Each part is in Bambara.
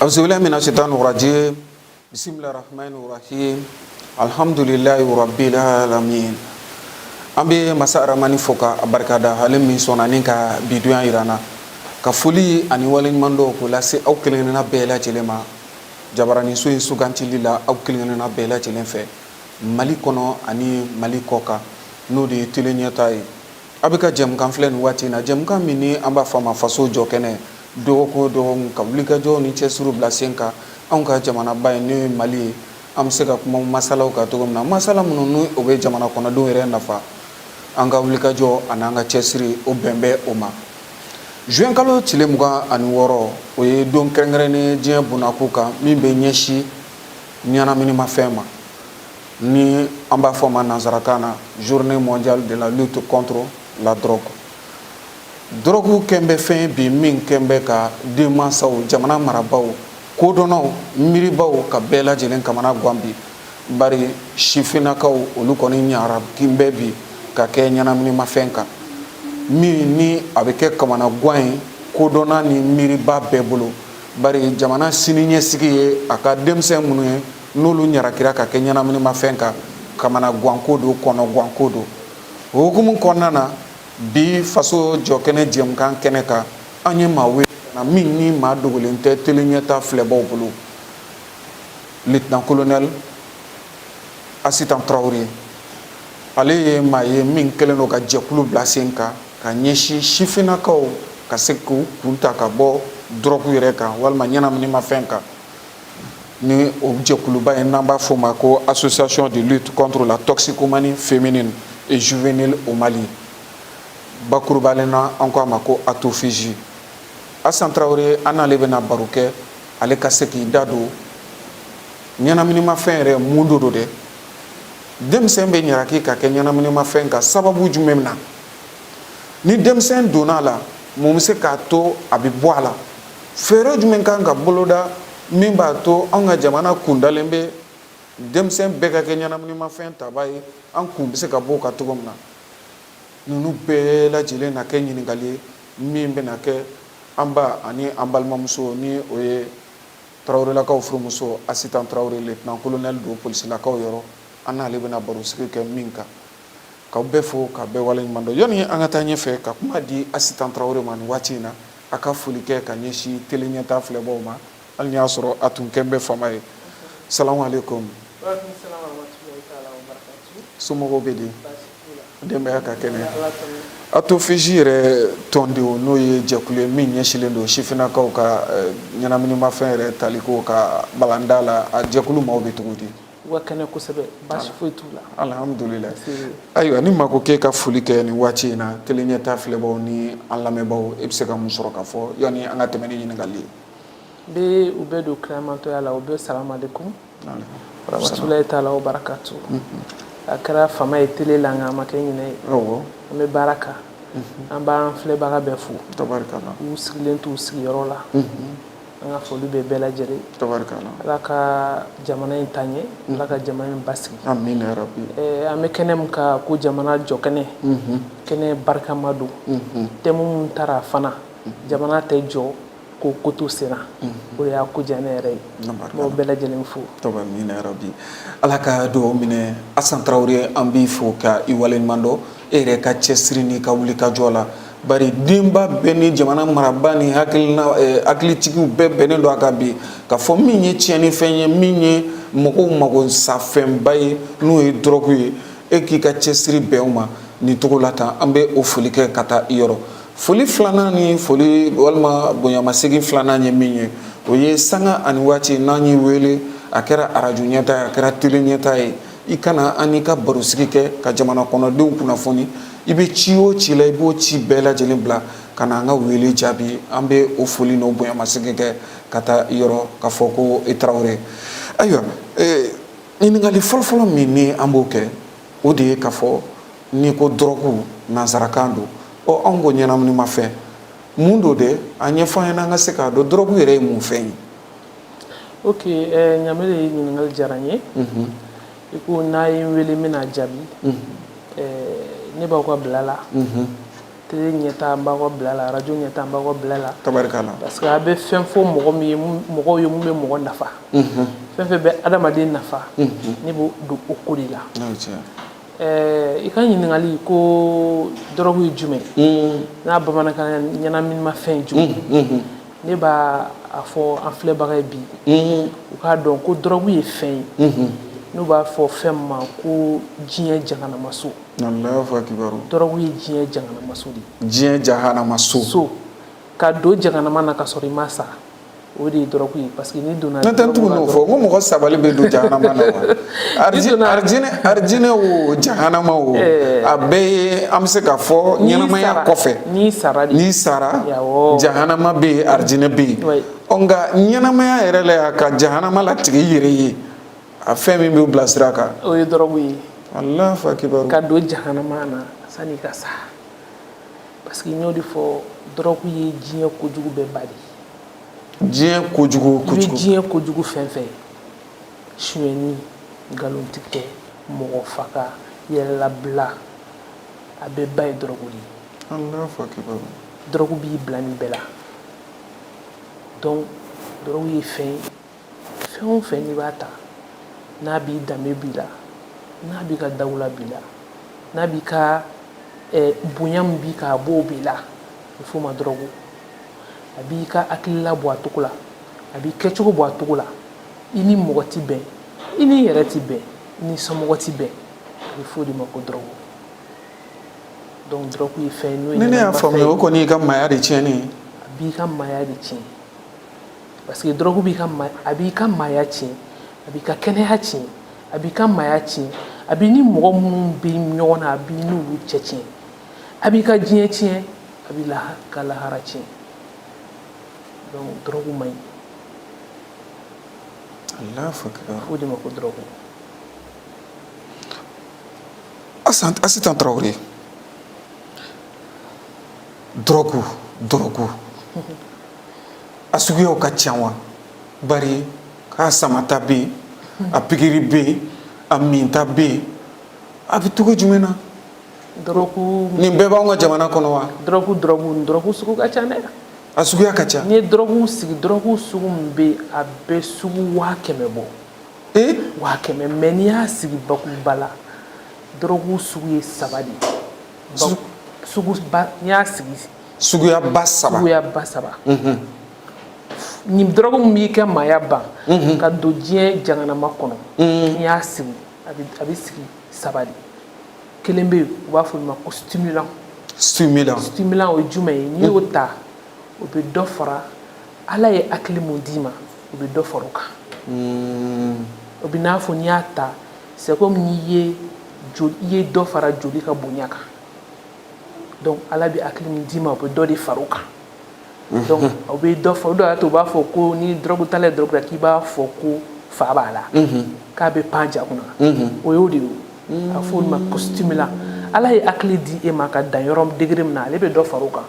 Auzubillahi mina shaitani rajim. Bismillahir rahmanir rahim. Alhamdulillahi rabbil alamin. An bɛ masa Aramani fo ka a barika da, ale min sɔnna ni ka bi donya yira an na, ka foli ani waleɲumandɔn k'o lase aw kelen-kelenna bɛɛ lajɛlen ma jabaraninso in sugantili la, aw kelen-kelenna bɛɛ lajɛlen fɛ Mali kɔnɔ ani Mali kɔ kan, n'o de ye Tele Ɲɛta ye. A bɛ ka jɛmukan filɛ nin waati in na, jɛmukan min ni an b'a fɔ a ma Faso Jɔ Kɛnɛ, dɔgɔkun o dɔgɔkun ka wulikajɔw ni cɛsiriw bila sen kan anw ka jamanaba in, n'o ye Mali ye, an bɛ se ka kuma masalaw kan cogo min na, masala minnu ni o bɛ jamana kɔnɔdenw yɛrɛ nafa. An ka wulikajɔ ani an ka cɛsiri, o bɛn bɛ o ma. Juin kalo tile 26, o ye don kɛrɛnkɛrɛnnen diɲɛ bunakun kan min bɛ ɲɛsin ɲɛnaminimafɛn ma, ni an b'a fɔ ma nansarakan na Journée mondiale de la lutte contre la drogue. Drogue kɛn bɛ fɛn bi min kɛn bɛ ka denmansaw, jamana marabaaw, kodɔnnaw, miiribaw ka bɛɛ lajɛlen kamana gan bi, bari sifinnakaw olu kɔni ɲarakin bɛ bi ka kɛ ɲɛnaminimafɛn kan, min ni a bɛ kɛ kamana gan ye kodɔnna ni miiriba bɛɛ bolo, bari jamana sini ɲɛsigi ye a ka denmisɛn minnu ye, n'olu ɲarakira ka kɛ ɲɛnaminimafɛn kan, kamana ganko don, kɔnɔ ganko don. O hukumu kɔnɔna na, bi Faso Jɔkɛnɛ jɛmukan kɛnɛ kan, an ye maa wele na min ni maa dogolen tɛ Tele Ɲɛta filɛbaw bolo, lieutenant colonel Asitan Tarawele. Ale ye maa ye min kɛlen don ka jɛkulu bila sen kan ka ɲɛsin sifinnakaw ka se k'u kun ta ka bɔ dɔrɔgu yɛrɛ kan walima ɲɛnaminimafɛn kan, ni o jɛkuluba in n'an b'a fɔ o ma ko Association de lutte contre la toxicomanie féminine et juvénile au Mali, bakurubalen na an ko a ma ko ATOFIJ. Asitan Tarawele, an n'ale bɛna baro kɛ, ale ka se k'i da don ɲɛnaminimafɛn yɛrɛ mun don dɛ, denmisɛn bɛ ɲaraki ka kɛ ɲɛnaminimafɛn kan sababu jumɛn na, ni denmisɛn donna a la, mun bɛ se k'a to a bɛ bɔ a la, fɛɛrɛ jumɛn kan ka boloda min b'a to anw ka jamana kundalen bɛ denmisɛn bɛɛ ka kɛ ɲɛnaminimafɛn taba ye, an kun bɛ se ka bɔ o kan cogo min na. Ninnu bɛɛ lajɛlen na kɛ ɲininkali ye min bɛna kɛ an ba ani an balimamuso, ni o ye Tarawelelakaw furumuso Asitan Tarawele, lieutenant colonel don polisilakaw yɔrɔ, an n'ale bɛna barosigi kɛ min kan. K'aw bɛɛ fo ka bɛɛ waleɲuman dɔn. Yanni an ka taa ɲɛfɛ ka kuma di Asitan Tarawele ma nin waati in na, a ka foli kɛ ka ɲɛsin Tele Ɲɛta filɛbaw ma, hali n'i y'a sɔrɔ a tun kɛn bɛ fama ye. Salamu aleykum. Somɔgɔw bɛ di? Denbaya ka kɛnɛ? ATOFIJ yɛrɛ tɔndenw, n'o ye jɛkulu ye min ɲɛsinnen don sifinnakaw ka ɲɛnaminimafɛn yɛrɛ taliko ka balanda la, a jɛkulu maaw bɛ cogo di? U ka kɛnɛ kosɛbɛ, baasi foyi t'u la. Alhamdulilayi. Ayiwa, ni maa ko k'e ka foli kɛ nin waati in na Tele Ɲɛta filɛbaw ni an lamɛnbaaw, e bɛ se ka mun sɔrɔ ka fɔ yanni an ka tɛmɛ ni ɲininkali ye? N bɛ u bɛɛ don kiramantɔya la, u bɛɛ salamalekun warahmatulahi taala wa barakatu. A kɛra fama ye tele la, nka a ma kɛ ɲinɛ ye. An bɛ baara kan, an b'an filɛbaga bɛɛ fo, u sigilen t'u sigiyɔrɔ la. An ka foli bɛ bɛɛ lajɛlen. Ala ka jamana in taa ɲɛ, Ala ka jamana in basigi. Amina yarabi. An bɛ kɛnɛ min kan ko jamana jɔ kɛnɛ, kɛnɛ barikama don. Thème min taara fana, jamana tɛ jɔ ko ko to senna, o de y'a ko diya ne yɛrɛ ye. N b'aw bɛɛ lajɛlen fo. Amina yarabi, Ala ka dugawu minɛ. Asan Tarawele, an b'i fo ka i waleɲuman dɔn e yɛrɛ ka cɛsiri n'i ka wuli ka jɔ la, bari denba bɛɛ ni jamana maraba ni hakilina hakilitigiw bɛɛ bɛnnen don a kan bi ka fɔ min ye tiɲɛnifɛn ye, min ye mɔgɔw mago safɛnba ye, n'o ye dɔrɔgu ye. E k'i ka cɛsiri bɛn o ma nin cogo la tan, an bɛ o foli kɛ ka taa i yɔrɔ. Foli filanan ni foli walima bonyamasegin filanan ye min ye, o ye sanga ani waati n'an y'i wele, a kɛra arajo ɲɛta ye, a kɛra tele ɲɛta ye, i kana an n'i ka barosigi kɛ ka jamana kɔnɔdenw kunnafoni. I bɛ ci o ci la, i b'o ci bɛɛ lajɛlen bila ka na an ka wele jaabi. An bɛ o foli n'o bonyamasegin kɛ ka taa i yɔrɔ ka fɔ ko i Tarawele. Ayiwa, ɲininkali fɔlɔfɔlɔ min ni an b'o kɛ, o de ye k'a fɔ n'i ko dɔrɔgu, nansarakan don, ɔ anw ko ɲɛnaminimafɛn, mun don dɛ? A ɲɛfɔ an ɲɛna an ka se k'a dɔn dɔrɔgu yɛrɛ ye mun fɛn ye. Ok, Ɲamele, ɲininkali diyara n ye. I ko n'a ye n wele, n bɛna jaabi. Ne b'aw ka bila la. Télé ɲɛta n b'aw ka bila la, radio ɲɛta n b'aw ka bila la. Tabarikala. Parce que a bɛ fɛn fɔ mɔgɔ min ye, mɔgɔw ye mun bɛ mɔgɔ nafa. Fɛn fɛn bɛ adamaden nafa, ne b'o don o ko de la. I ka ɲininkali ko dɔrɔgu ye jumɛn n'a bamanankan ɲɛnaminimafɛn ye jumɛn, ne b'a a fɔ an filɛbaga ye bi, u k'a dɔn ko dɔrɔgu ye fɛn ye n'u b'a fɔ fɛn min ma ko diɲɛ jahanamaso. Allahu akibaru. Dɔrɔgu ye diɲɛ jahanamaso de ye. Diɲɛ jahanamaso. So ka don jahanama na ka sɔrɔ i ma sa, o de ye dɔrɔgu ye, parce que n'i donna. Ne tɛ n tugu n'o fɔ n ko mɔgɔ sabali bɛ don jahanama na wa? Arijinɛ o, jahanama o, a bɛɛ ye, an bɛ se k'a fɔ ɲɛnamaya kɔfɛ. N'i sara de. N'i sara, jahanama bɛ yen, arijinɛ bɛ yen. Ɔ, nka ɲɛnamaya yɛrɛ la yan, ka jahanama latigɛ i yɛrɛ ye, a fɛn min b'u bila sira kan. O ye dɔrɔgu ye. Allahu akibaru. Ka don jahanama na sanni i ka sa, parce que n y'o de fɔ, dɔrɔgu ye diɲɛ kojugu bɛɛ ba de ye. Diɲɛ kojugu kojugu. I bɛ diɲɛ kojugu fɛn fɛn, sonyɛni, nkalontigɛ, mɔgɔ faga, yɛrɛlabila, a bɛɛ ba ye dɔrɔgu de ye. Allahu akibaru. Dɔrɔgu b'i bila nin bɛɛ la. Donc dɔrɔgu ye fɛn ye, fɛn o fɛn n'i b'a ta, n'a b'i danbe b'i la, n'a b'i ka dawula b'i la, n'a b'i ka bonya min b'i kan, a b'o b'i la, a bɛ f'o ma dɔrɔgu. A b'i ka hakilila bɔ a cogo la, a b'i kɛcogo bɔ a cogo la, i ni mɔgɔ ti bɛn, i n'i yɛrɛ ti bɛn, i ni somɔgɔ ti bɛn, a bɛ f'o de ma ko dɔrɔgu. Donc dɔrɔgu ye fɛn ye n'o ye. Ni ne y'a faamuya, o kɔni y'i ka maaya de tiɲɛni ye. A b'i ka maaya de tiɲɛ, parce que dɔrɔgu b'i ka a b'i ka maaya tiɲɛ, a b'i ka kɛnɛya tiɲɛ, a b'i ka maaya tiɲɛ, a b'i ni mɔgɔ minnu bɛ ɲɔgɔn na, a b'i n'olu cɛ tiɲɛ, a b'i ka diɲɛ tiɲɛ, a b'i ka lahara tiɲɛ. Donc dɔrɔgu man ɲi. Allahu akbar. O de ma ko dɔrɔgu. Asitan Tarawele, dɔrɔgu, dɔrɔgu a suguyaw ka ca wa? Bari k'a samata bɛ yen, a pikiri bɛ yen, a minta bɛ yen, a bɛ cogo jumɛn na? Dɔrɔgu nin bɛɛ b'anw ka jamana kɔnɔ wa? Dɔrɔgu sugu ka ca dɛ. A suguya ka ca. N'i ye dɔrɔgu sigi, dɔrɔgu sugu min bɛ yen, a bɛ sugu 100 000 bɔ. 100 000. Mais n'i y'a sigi bakuruba la, dɔrɔgu sugu ye saba de ye. Sugu ba, n'i y'a sigi. Suguya ba saba. Suguya ba saba. Nin dɔrɔgu min b'i kɛ maaya ban ka don diɲɛ jahanama kɔnɔ, n'i y'a sigi, a bɛ sigi saba de. Kelen bɛ yen, u b'a fɔ o ma ko stimulant. Stimulant. Stimulant, o ye jumɛn ye? N'i y'o ta, o bɛ dɔ fara Ala ye hakili mun d'i ma, o bɛ dɔ fara o kan. O bɛ n'a fɔ n'i y'a ta, c'est comme n'i ye joli, i ye dɔ fara joli ka bonya kan. Donc Ala bɛ hakili min d'i ma, o bɛ dɔ de fara o kan. Donc o bɛ dɔ fara o de y'a to u b'a fɔ ko ni dɔrɔgu tala ye dɔrɔgu ta, k'i b'a fɔ ko fa b'a la, k'a bɛ pan ja kunna, o y'o de ye. A fɔ olu ma ko stimulant. Ala ye hakili di e ma ka dan yɔrɔ degré min na, ale bɛ dɔ fara o kan.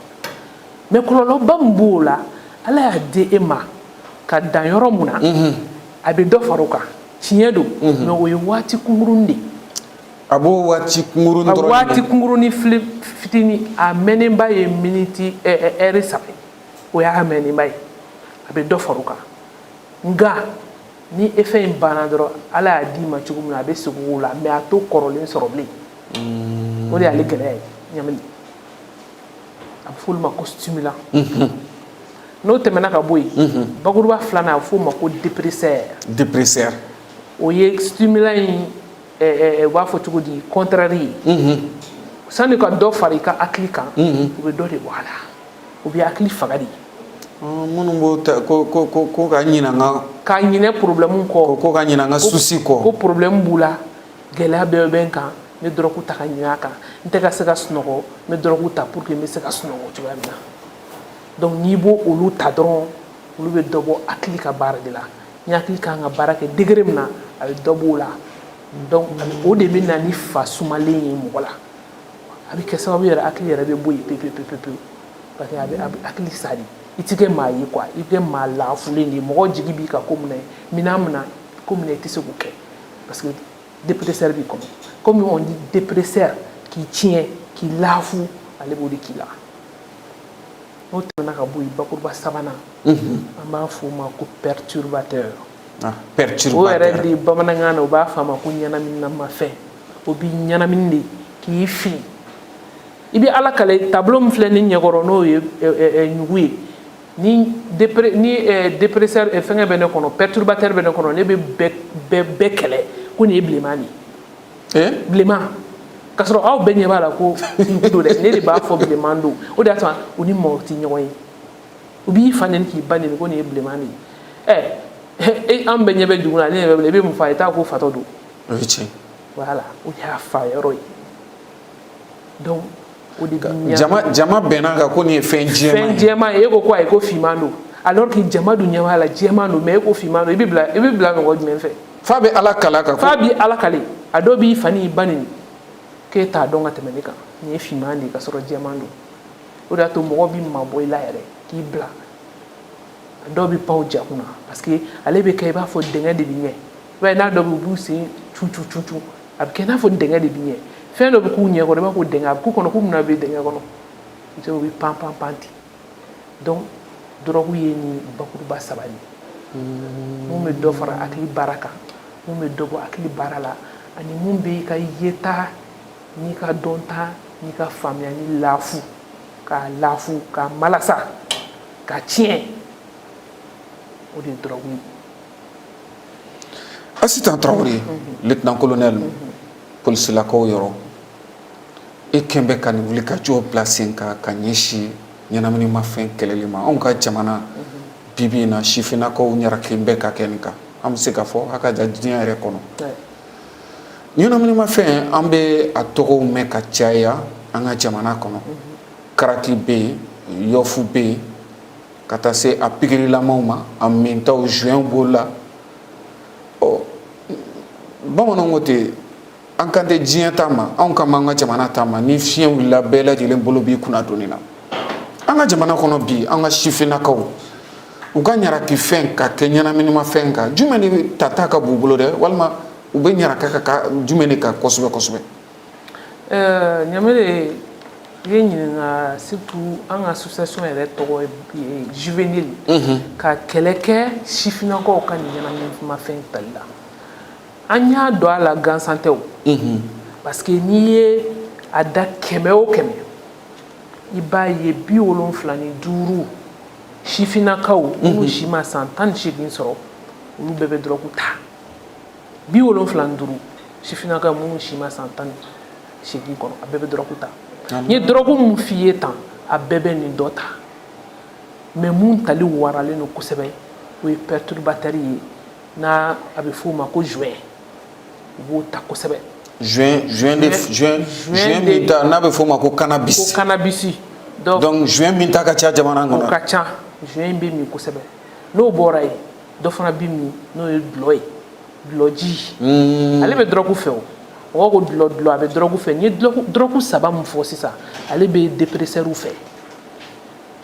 Mais kɔlɔlɔba min b'o la, Ala y'a di e ma ka dan yɔrɔ mun na, a bɛ dɔ fara o kan, tiɲɛ don, mais o ye waati kunkurunnin de ye. A b'o waati kunkurunnin dɔrɔn. Waati kunkurunnin fitinin, a mɛnnenba ye miniti ɛri 3 ye, o y'a mɛnnenba ye, a bɛ dɔ fara o kan. Nka ni effet in banna dɔrɔn, Ala y'a d'i ma cogo min na, a bɛ segin o la, mais a t'o kɔrɔlen sɔrɔ bilen. O de y'ale gɛlɛya ye ɲamili. A bɛ f'olu ma ko stimulant. N'o tɛmɛna ka bɔ yen, bakuruba filanan, a bɛ f'o ma ko dépresseur. Dépresseur. O ye stimulant in, u b'a fɔ cogo di, contraire ye. Sani ka dɔ fara i ka hakili kan, u bɛ dɔ de bɔ a la, u bɛ hakili faga de. Minnu b'o ta ko ka ɲinɛ n ka. Ka ɲinɛ problème kɔ. Ko ka ɲinɛ n ka souci kɔ. Ko problème b'u la, gɛlɛya bɛɛ bɛ n kan, n bɛ dɔrɔgu ta ka ɲinɛ a kan, n tɛ ka se ka sunɔgɔ, n bɛ dɔrɔgu ta pour que n bɛ se ka sunɔgɔ cogoya min na. Donc n'i b'o olu ta dɔrɔn, olu bɛ dɔ bɔ hakili ka baara de la. Ni hakili kan ka baara kɛ degré min na, a bɛ dɔ b'o la. Donc o de bɛ na ni fa sumalen ye mɔgɔ la. A bɛ kɛ sababu yɛrɛ, hakili yɛrɛ bɛ bɔ yen pewu pewu pewu pewu, parce que a bɛ hakili sa de. I ti kɛ maa ye quoi, i bɛ kɛ maa lafulen de ye. Mɔgɔ jigi b'i kan ko mun na, minɛn min na, ko min na, i tɛ se k'o kɛ, parce que dépresseur b'i kɔnɔ. Comme on dit dépresseur, k'i tiɲɛ, k'i lafu, a Ale b'o de k'i la. N'o tɛmɛna ka bɔ yen, bakuruba sabanan, an b'a f'o ma ko perturbateur. Ah, O perturbateur. yɛrɛ de, bamanankan na, u b'a fɔ a ma ko ɲɛnaminamafɛn. O b'i ɲɛnamini de k'i fili. I bɛ Ala kale, tableau min filɛ ne ɲɛkɔrɔ, n'o ye ɲugu ye, ni dépresseur, fɛngɛ bɛ ne kɔnɔ, perturbateur bɛ ne kɔnɔ, ne bɛ bɛɛ bɛɛ bɛɛ kɛlɛ ko nin ye bilenman de ye. Bilenman, k'a sɔrɔ aw bɛɛ ɲɛ b'a la ko ɲugu don dɛ. Ne de b'a fɔ bilenman don. O de y'a to u ni mɔgɔ tɛ ɲɔgɔn ye. U b'i fa neni, k'i ba neni ko nin ye bilenman de ye. E, an bɛɛ ɲɛ bɛ dugu la, ale ɲɛ bɛ bilen. I bɛ mun fɔ a ye? T'a ko fatɔ don. O ye tiɲɛ. Voilà, o de y'a fa yɔrɔ ye. Donc o de b'i Jama bɛnna kan ko nin ye fɛn jɛman Fɛn ye. jɛman ye. E ko ko ayi, ko finman don, alors que jama dun ɲɛ b'a la jɛman don, mais e ko finman don. I bɛ bila mɔgɔ jumɛn fɛ? F'a bɛ Ala kala ka ko. F'a b'i Ala kale. A dɔw b'i fa n'i ba neni k'e t'a dɔn ka tɛmɛ ne kan, nin ye finman de ye ka sɔrɔ jɛman don. O de y'a to mɔgɔ b'i mabɔ i la yɛrɛ k'i bila. A dɔw bɛ pan o ja kunna, parce que ale bɛ kɛ i b'a fɔ dingɛ de bɛ ɲɛ. I b'a ye n'a dɔw bɛ, u b'u sen cu cu cu cu, a bɛ kɛ i n'a fɔ dingɛ de bɛ ɲɛ. Fɛn dɔ bɛ k'u ɲɛ kɔrɔ, i b'a fɔ ko dingɛ. A bɛ k'u kɔnɔ k'u bɛna bɛ dingɛ kɔnɔ. I u bɛ pan pan pan ten. Donc drogue ye nin bakuruba saba de ye: mun bɛ dɔ fara hakili baara kan, mun bɛ dɔ bɔ hakili baara la, ani mun bɛ i ka yeta n'i ka dɔnta n'i ka faamuya ni laafu, k'a laafu, k'a malasa, k'a tiɲɛ. O de ye drogue ye. Asitan Tarawele, lieutenant colonel polisilakaw yɔrɔ, e kɛn bɛ ka nin wuli ka jɔ bila sen kan ka ɲɛsin ɲɛnaminimafɛn kɛlɛli ma anw ka jamana. Bi bi in na, sifinnakaw ɲarakilen bɛ ka kɛ nin kan. An bɛ se k'a fɔ a ka ja diɲɛ yɛrɛ kɔnɔ. Ɲɛnaminimafɛn, an bɛ a tɔgɔw mɛn ka caya an ka jamana kɔnɔ. Karaki bɛ yen, yɔfu bɛ yen, ka taa se a pikirilamaw ma, a mintaw, joint b'o la. Ɔ, bamananw ko ten, an kan tɛ diɲɛ ta ma, anw kan b'an ka jamana ta ma. Ni fiɲɛ wulila, bɛɛ lajɛlen bolo b'i kunna donni na. An ka jamana kɔnɔ bi, an ka sifinnakaw, u ka ɲarakifɛn ka kɛ ɲɛnaminimafɛn kan, jumɛn de tata ka b'u bolo dɛ, walima u bɛ ɲaraka ka jumɛn de kan kosɛbɛ kosɛbɛ? Ɲamele, i ye ɲininka. Surtout an ka association yɛrɛ tɔgɔ ye Juvénile, ka kɛlɛ kɛ sifinnakaw ka nin ɲɛnaminimafɛn tali la. An y'a dɔn a la gansan tɛ o, parce que n'i ye a da 100 o 100, i b'a ye 75 sifinnakaw minnu si ma san 18 sɔrɔ, olu bɛɛ bɛ dɔrɔgu ta. 75 sifinnakaw minnu si ma san 18 kɔnɔ, a bɛɛ bɛ dɔrɔgu ta. N ye dɔrɔgu mun f'i ye tan, a bɛɛ bɛ nin dɔ ta, mais mun tali waralen don kosɛbɛ, o ye perturbateur ye, n'a a bɛ f'o ma ko joint. U b'o ta kosɛbɛ. Joint de, joint min ta n'a bɛ f'o ma ko cannabis. Ko cannabis. Donc joint min ta ka ca jamana kɔnɔ. O ka ca, joint bɛ min kosɛbɛ. N'o bɔra yen, dɔ fana bɛ min, n'o ye dɔlɔ ye, dɔlɔji. Ale bɛ dɔrɔgu fɛ. O mɔgɔw ko dɔlɔ, dɔlɔ, a bɛ dɔrɔgu fɛ. N ye dɔrɔgu saba min fɔ sisan, ale bɛ dépresseur fɛ.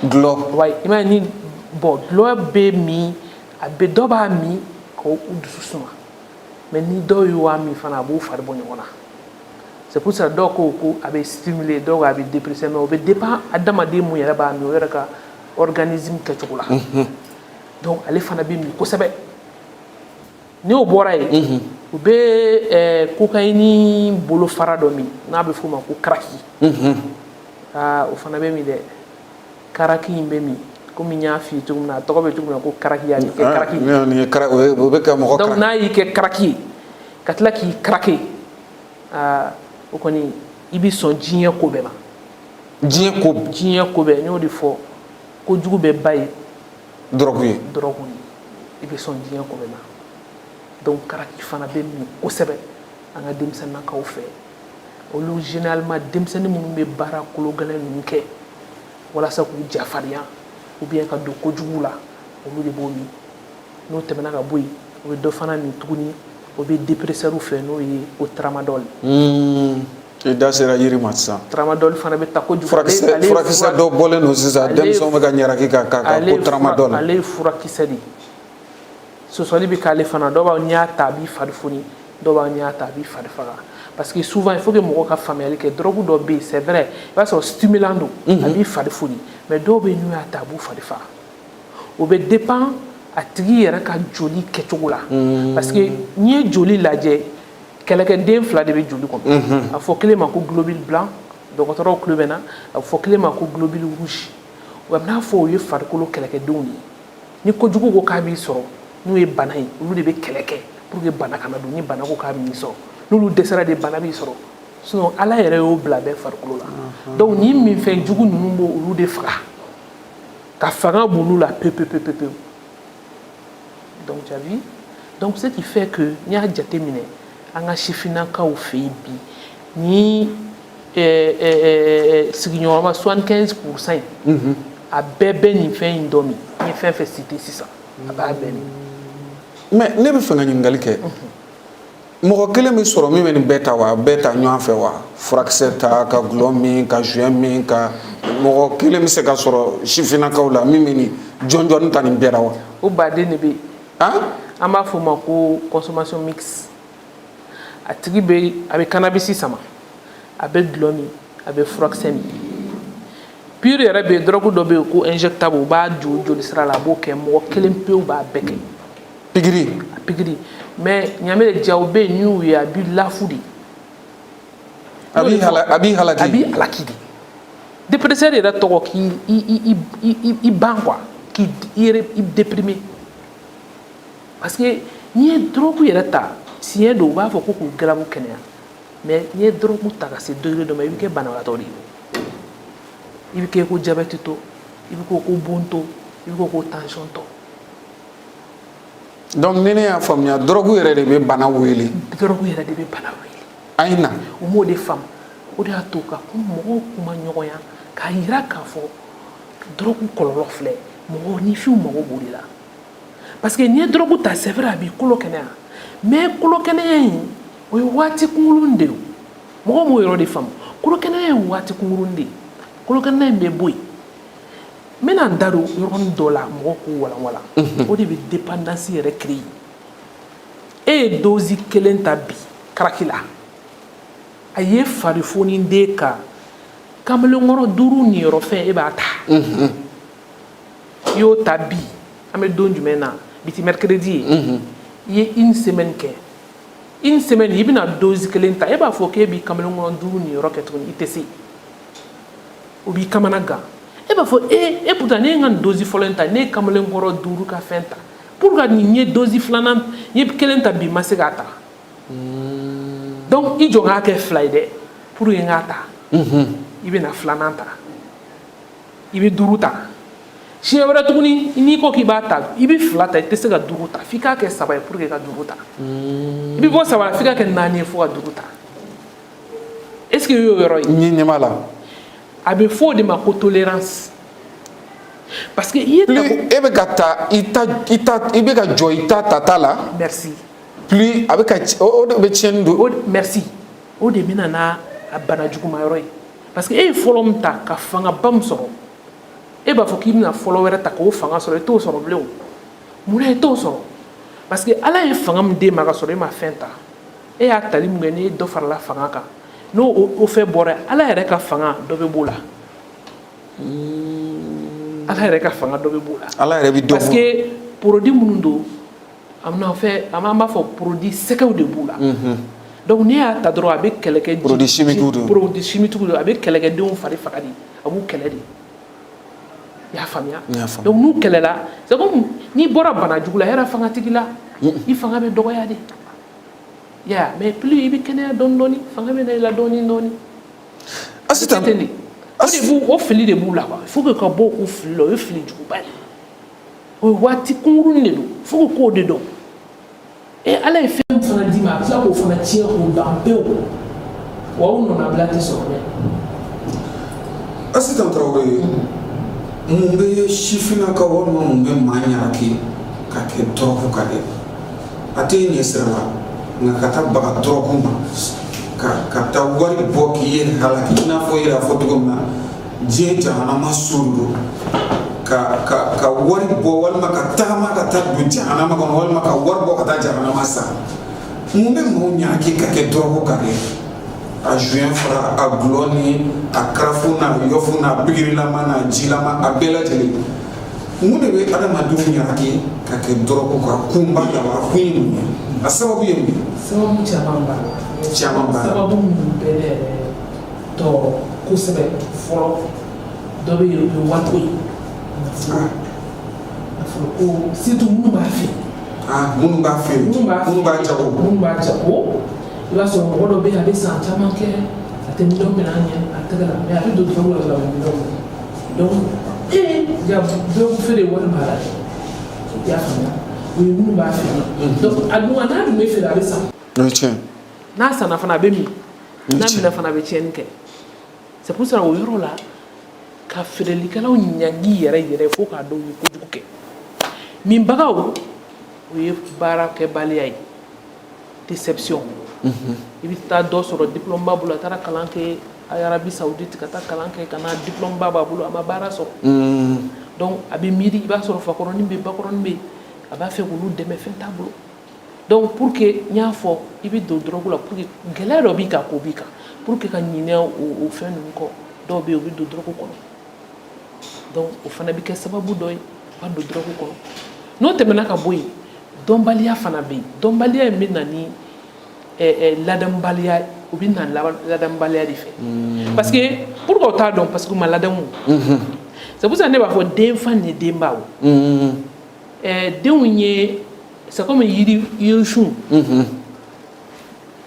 Dɔlɔ. Wa i m'a ye ni, bon, dɔlɔ bɛ min, a bɛ dɔ b'a min k'o dusu suma, mais ni dɔw y'o min fana, a b'u fari bɔ ɲɔgɔn na. C'est pour ça dɔw ko ko a bɛ stimuler, dɔw ko a bɛ dépresser, mais o bɛ dépend adamaden mun yɛrɛ b'a min, o yɛrɛ ka organisme kɛcogo la. Donc ale fana bɛ min kosɛbɛ. Ni o bɔra yen, u bɛ cocaïne bolofara dɔ min n'a bɛ f'o ma ko karaki. Aa, o fana bɛ min dɛ. Karaki in bɛ min, komi n y'a f'i ye cogo min na, a tɔgɔ bɛ cogo min na ko karaki, a b'i kɛ karaki. O bɛ kɛ mɔgɔ. Donc n'a y'i kɛ karaki ye ka tila k'i karake, aa, o kɔni, i bɛ sɔn diɲɛ ko bɛɛ ma. Diɲɛ ko. Diɲɛ ko bɛɛ. N y'o de fɔ, kojugu bɛɛ ba ye dɔrɔgu ye. Dɔrɔgu ye. I bɛ sɔn diɲɛ ko bɛɛ ma. Donc karaki fana bɛ min kosɛbɛ an ka denmisɛnninnakaw fɛ. Olu généralement, denmisɛnnin minnu bɛ baara kolo gɛlɛn ninnu kɛ walasa k'u jafarinya ou bien ka don kojugu la, olu de b'o min. N'o tɛmɛna ka bɔ yen, o bɛ dɔ fana min tuguni, o bɛ dépresseur fɛ, n'o ye ko tramadol. I da sera yiri ma sisan. Tramadol fana bɛ ta kojugu. Furakisɛ dɔ bɔlen don sisan, denmisɛnw bɛ ka ɲaraki ka k'a kan, ko tramadol. Ale ye furakisɛ de ye. Sɔsɔli bɛ k'ale fana. Dɔw b'a n'i y'a ta, a b'i fari foni. Dɔw b'a n'i y'a ta, a b'i fari faga. Parce que souvent, il faut que mɔgɔw ka faamuyali kɛ. Drogue dɔ bɛ yen, c'est vrai, i b'a sɔrɔ stimulant don, a b'i fari foni, mais dɔw bɛ yen, n'u y'a ta, a b'u fari faga. O bɛ dépend a tigi yɛrɛ ka joli kɛcogo la, parce que n'i ye joli lajɛ, kɛlɛkɛden fila de bɛ joli kɔnɔ. A fɔ kelen ma ko globule blanc, dɔgɔtɔrɔw tulo bɛ na, a fɔ kelen ma ko globule rouge. Wa a bɛ n'a fɔ o ye farikolo kɛlɛkɛdenw de ye. Ni kojugu ko k'a b'i sɔrɔ, n'o ye bana ye, olu de bɛ kɛlɛ kɛ pour que bana kana don. Ni bana ko k'a b'i sɔrɔ, n'olu dɛsɛra de, bana b'i sɔrɔ. Sinon Ala yɛrɛ y'o bila bɛɛ farikolo la. Donc ni minfɛn jugu ninnu b'o olu de faga ka fanga b'olu la pewu pewu pewu pewu. Donc tu as vu? Donc ce qui fait que n'i y'a jateminɛ, an ka sifinnakaw fɛ yen bi, ni sigiɲɔgɔnma 75 % in, a bɛɛ bɛ nin fɛn in dɔ min. N ye fɛn fɛn cité sisan, a b'a bɛɛ min. Mais ne bɛ fɛ ka ɲininkali kɛ. Mɔgɔ kelen bɛ sɔrɔ min bɛ nin bɛɛ ta wa, bɛɛ ta ɲɔgɔn fɛ wa? Furakisɛ ta, ka gulɔ min, ka joint min, ka mɔgɔ kelen bɛ se ka sɔrɔ sifinnakaw la min bɛ nin jɔn jɔnni ta nin bɛɛ la wa? O baden de bɛ yen. Han? An b'a fɔ o ma ko consommation mixte. A tigi bɛ, a bɛ cannabis sama, a bɛ dɔlɔ min, a bɛ furakisɛ min. Pire yɛrɛ bɛ yen, drogue dɔ bɛ yen ko injectable, u b'a jɔ joli sira la, a b'o kɛ. Mɔgɔ kelen pewu b'a bɛɛ kɛ. Pikiri. A pikiri. Mais ɲamɛ jaw bɛ yen, n'i y'u ye, a b'i lafu de. A b'i hala, a b'i halaki. A b'i halaki de. Dépresseur yɛrɛ tɔgɔ k'i i i i i ban quoi, k'i i yɛrɛ i déprimer, parce que n'i ye drogue yɛrɛ ta, tiɲɛ don, u b'a fɔ ko k'u garabu kɛnɛya, mais n'i ye drogue ta ka se degré dɔ ma, i bɛ kɛ banabagatɔ de ye. I bɛ kɛ ko diabète tɔ, i bɛ ko bon tɔ, i bɛ ko tension tɔ. Donc ni ne y'a faamuya, drogue yɛrɛ de bɛ bana wele. Drogue yɛrɛ de bɛ bana wele. A ye na. U m'o de faamu. O de y'a to ka mɔgɔw kuma ɲɔgɔnya k'a yira k'a fɔ drogue kɔlɔlɔ filɛ. Mɔgɔ ni fiw mago b'o de la, parce que n'i ye drogue ta, c'est vrai, a b'i kolo kɛnɛya, mais kolo kɛnɛya in, o ye waati kunkurunnin de ye. Mɔgɔw m'o yɔrɔ de faamu. Kolo kɛnɛya ye waati kunkurunnin de ye. Kolo kɛnɛya in bɛ bɔ yen. N bɛna n da don yɔrɔnin dɔ la, mɔgɔw k'u walanwalan. O de bɛ dépendance yɛrɛ créer. E ye dose kelen ta bi crack la, a ye farifoni den ka kamalenkɔrɔ duuru niyɔrɔ fɛn, e b'a ta. I y'o ta bi, an bɛ don jumɛn na bi? Ti mercredi ye. I ye une semaine kɛ, une semaine, i bɛna dose kelen ta, e b'a fɔ k'e b'i kamalenkɔrɔ duuru niyɔrɔ kɛ tuguni, i tɛ se. O b'i kamana gan. E b'a fɔ e e pourtant ne ye n ka nin dose fɔlɔ in ta, ne ye kamalenkɔrɔ duuru ka fɛn ta, pour que nin ye dose filanan, n ye kelen ta bi, n ma se k'a ta. Donc i jɔ k'a kɛ fila ye dɛ, pour que n k'a ta. I bɛna filanan ta, i bɛ duuru ta. Siɲɛ wɛrɛ tuguni, n'i ko k'i b'a ta, i bɛ fila ta, i tɛ se ka duuru ta, f'i k'a kɛ saba ye pour que ka duuru ta. I bɛ bɔ saba la, f'i k'a kɛ naani ye fo ka duuru ta. Est ce que i y'o yɔrɔ ye? N ye ɲɛ b'a la. A bɛ fɔ o de ma ko tolérance, parce que i ye Plus e bɛ ka ta i ta i ta, i bɛ ka jɔ i ta ta ta la. Merci. Plus a bɛ ka o de bɛ tiɲɛni don. O, merci. O de bɛ na n'a a bana juguma yɔrɔ ye, parce que e ye fɔlɔ min ta ka fangaba min sɔrɔ, e b'a fɔ k'i bɛna fɔlɔ wɛrɛ ta k'o fanga sɔrɔ, i t'o sɔrɔ bilen. O munna i t'o sɔrɔ? Parce que Ala ye fanga min d'e ma ka sɔrɔ e ma fɛn ta, e y'a tali mun kɛ, n'e dɔ farala fanga kan, n'o o fɛn bɔra, Ala yɛrɛ ka fanga dɔ bɛ b'o la. Ala yɛrɛ ka fanga dɔ bɛ b'o la. Ala yɛrɛ bɛ dɔ Parce que produit minnu don, a bɛna fɛ, an b'a fɔ produit sɛgɛw de b'u la. Donc n'i y'a ta dɔrɔn, a bɛ kɛlɛkɛ Produit chimique don. Produit chimique don. A bɛ kɛlɛkɛdenw fari faga de, a b'u kɛlɛ de. I y'a faamuya? N y'a faamu. Donc n'u kɛlɛla, c'est comme n'i bɔra bana jugu la, yɛrɛ fanga tigi la, i fanga bɛ dɔgɔya de ya, mais plus i bɛ kɛnɛya dɔɔni dɔɔni, fanga bɛ na i la dɔɔni dɔɔni. Asitan. Ten de. O de b'u, o fili de b'u la quoi. Il faut que ka bɔ o fili la. O ye fili juguba de ye. O ye waati kunkurunin de don. Fo que k'o de dɔn. E Ala ye fɛn min fana d'i ma, a bɛ tila k'o fana tiɲɛ k'o ban pewu. Wa o nɔnabila tɛ sɔrɔ dɛ. Asitan Tarawele, mun bɛ sifinnakaw walima mun bɛ maa ɲaraki ka kɛ drogue kan dɛ? A tɛ ɲɛ sira la, nka ka taa baga drogue ma, ka taa wari bɔ k'i yɛrɛ halaki, i n'a fɔ i yɛrɛ y'a fɔ cogo min na, diɲɛ jahanama so don, ka wari bɔ walima ka tagama ka taa don jahanama kɔnɔ, walima ka wari bɔ ka taa jahanama san. Mun bɛ maaw ɲaraki ka kɛ drogue kan dɛ? A joint fara a gulɔ ni a karafu n'a yɔfu n'a pikirilama n'a jilama, a bɛɛ lajɛlen. Mun de bɛ adamadenw ɲagaki ka kɛ dɔrɔgu kan? Kun b'a la wa? A kun ye mun ye? A sababu ye mun ye? Sababu caman b'a la. Caman b'a la. Sababu minnu bɛ ne yɛrɛ tɔɔrɔ kosɛbɛ, fɔlɔ, dɔ bɛ yen, o ye wariko ye, nafolo, nafolo ko, surtout minnu b'a feere. Ah, minnu b'a feere. Minnu b'a Minnu b'a jago. Minnu b'a jago. I b'a sɔrɔ mɔgɔ dɔ bɛ yen, a bɛ san caman kɛ, a tɛ miliyɔn minɛ a ɲɛ a tɛgɛ la, mais a bɛ don dɔrɔgu la dɔrɔn, a bɛ miliyɔn minɛ. Donc ee, ja dɔrɔgu feere, wari b'a la dɛ. I y'a faamuya? O ye minnu b'a feere. Donc a dun, n'a dun bɛ feere, a bɛ san. O ye tiɲɛ. N'a sanna fana, a bɛ min. N'a minɛ fana, a bɛ tiɲɛni kɛ. C'est pour ça, o yɔrɔ la, ka feerelikɛlaw ɲangi yɛrɛ yɛrɛ fo k'a dɔn u ye kojugu kɛ. Minbagaw, o ye baarakɛbaliya ye, déception. I bɛ taa dɔ sɔrɔ, diplôme b'a bolo, a taara kalan kɛ Arabie Saoudite, ka taa kalan kɛ ka na, diplôme ba b'a bolo, a ma baara sɔrɔ. Donc a bɛ miiri, i b'a sɔrɔ fakɔrɔnin bɛ yen, bakɔrɔnin bɛ yen, a b'a fɛ k'olu dɛmɛ, fɛn t'a bolo. Donc pour que, n y'a fɔ, i bɛ don drogue la pour que gɛlɛya dɔ b'i kan, k'o b'i kan, pour que ka ɲinɛ o fɛn ninnu kɔ. Dɔw bɛ yen, u bɛ don drogue kɔnɔ. Donc o fana bɛ kɛ sababu dɔ ye u ka don drogue kɔnɔ. N'o tɛmɛna ka bɔ yen, dɔnbaliya fana bɛ yen. Dɔnbaliya in bɛ na ni ladamubaliya, o bɛ na ladamubaliya de fɛ. Parce que pourquoi o t'a dɔn? Parce que u ma ladamu. C'est pour ça ne b'a fɔ denfa ni denbaw, denw ye, c'est comme yiri, yirisun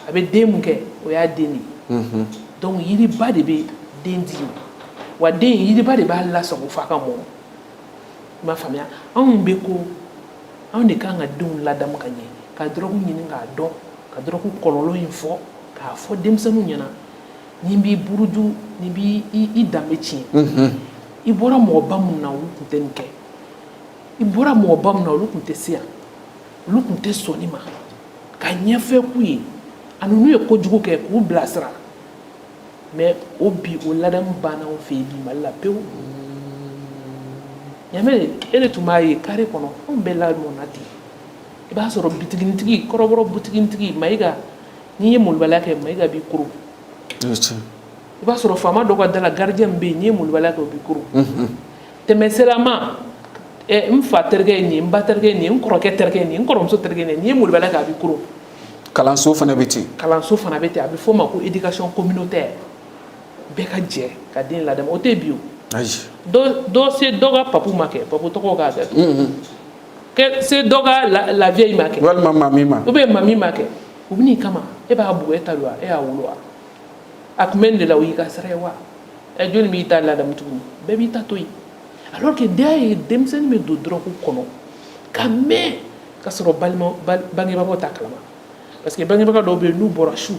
a bɛ den mun kɛ, o y'a den de ye. Donc yiriba de bɛ den di, wa den, yiriba de b'a lasago f'a ka mɔ. I m'a faamuya? Anw bɛ ko anw de kan ka denw ladamu ka ɲɛ, ka dɔrɔgu ɲini k'a dɔn, ka dɔrɔgu kɔlɔlɔ in fɔ, k'a fɔ denmisɛnninw ɲɛna: nin b'i buruju, nin b'i i danbe tiɲɛ. I bɔra mɔgɔba mun na, olu tun tɛ nin kɛ. I bɔra mɔgɔba mun na, olu tun tɛ se yan, olu tun tɛ sɔn nin ma. Ka ɲɛfɛ k'u ye, ani n'u ye kojugu kɛ, k'u bilasira. Mais o bi, o ladamu banna anw fɛ yen bi Mali la pewu. Ɲamɛ, e de tun b'a ye carré kɔnɔ, anw bɛɛ lamɔna ten. I b'a sɔrɔ bitiginitigi, kɔrɔbɔrɔ butiginitigi Mayiga, n'i ye molobaliya kɛ, Mayiga b'i koro. I b'a sɔrɔ faama dɔ ka da la, gardien min bɛ yen, n'i ye molobaliya kɛ, o b'i koro. Tɛmɛsirama, n fa terikɛ ye nin ye, n ba terikɛ ye nin ye, n kɔrɔkɛ terikɛ ye nin ye, n kɔrɔmuso terikɛ ye nin ye, n'i ye molobaliya kɛ, a b'i koro. Kalanso fana bɛ ten. Kalanso fana bɛ ten. A bɛ f'o ma ko éducation communautaire, bɛɛ ka jɛ ka den ladamu. O tɛ bi o. Ayi. Dɔ se dɔ ka papu ma kɛ, papu tɔgɔ k'a kɛ kɛ se dɔ ka la vieille ma kɛ. Walima mami ma. Ou bien mami ma kɛ, u bɛ n'i kama, e b'a bugɔ, e ta don wa? E y'a wolo wa? A tun bɛ nin de la, o y'i ka sira ye wa? Ɛ, jɔnni b'i ta ladamu tuguni? Bɛɛ b'i ta to yen. Alors que den ye, denmisɛnnin bɛ don dɔrɔgu kɔnɔ ka mɛn ka sɔrɔ balima bangebagaw t'a kalama, parce que bangebaga dɔw bɛ yen, n'u bɔra su,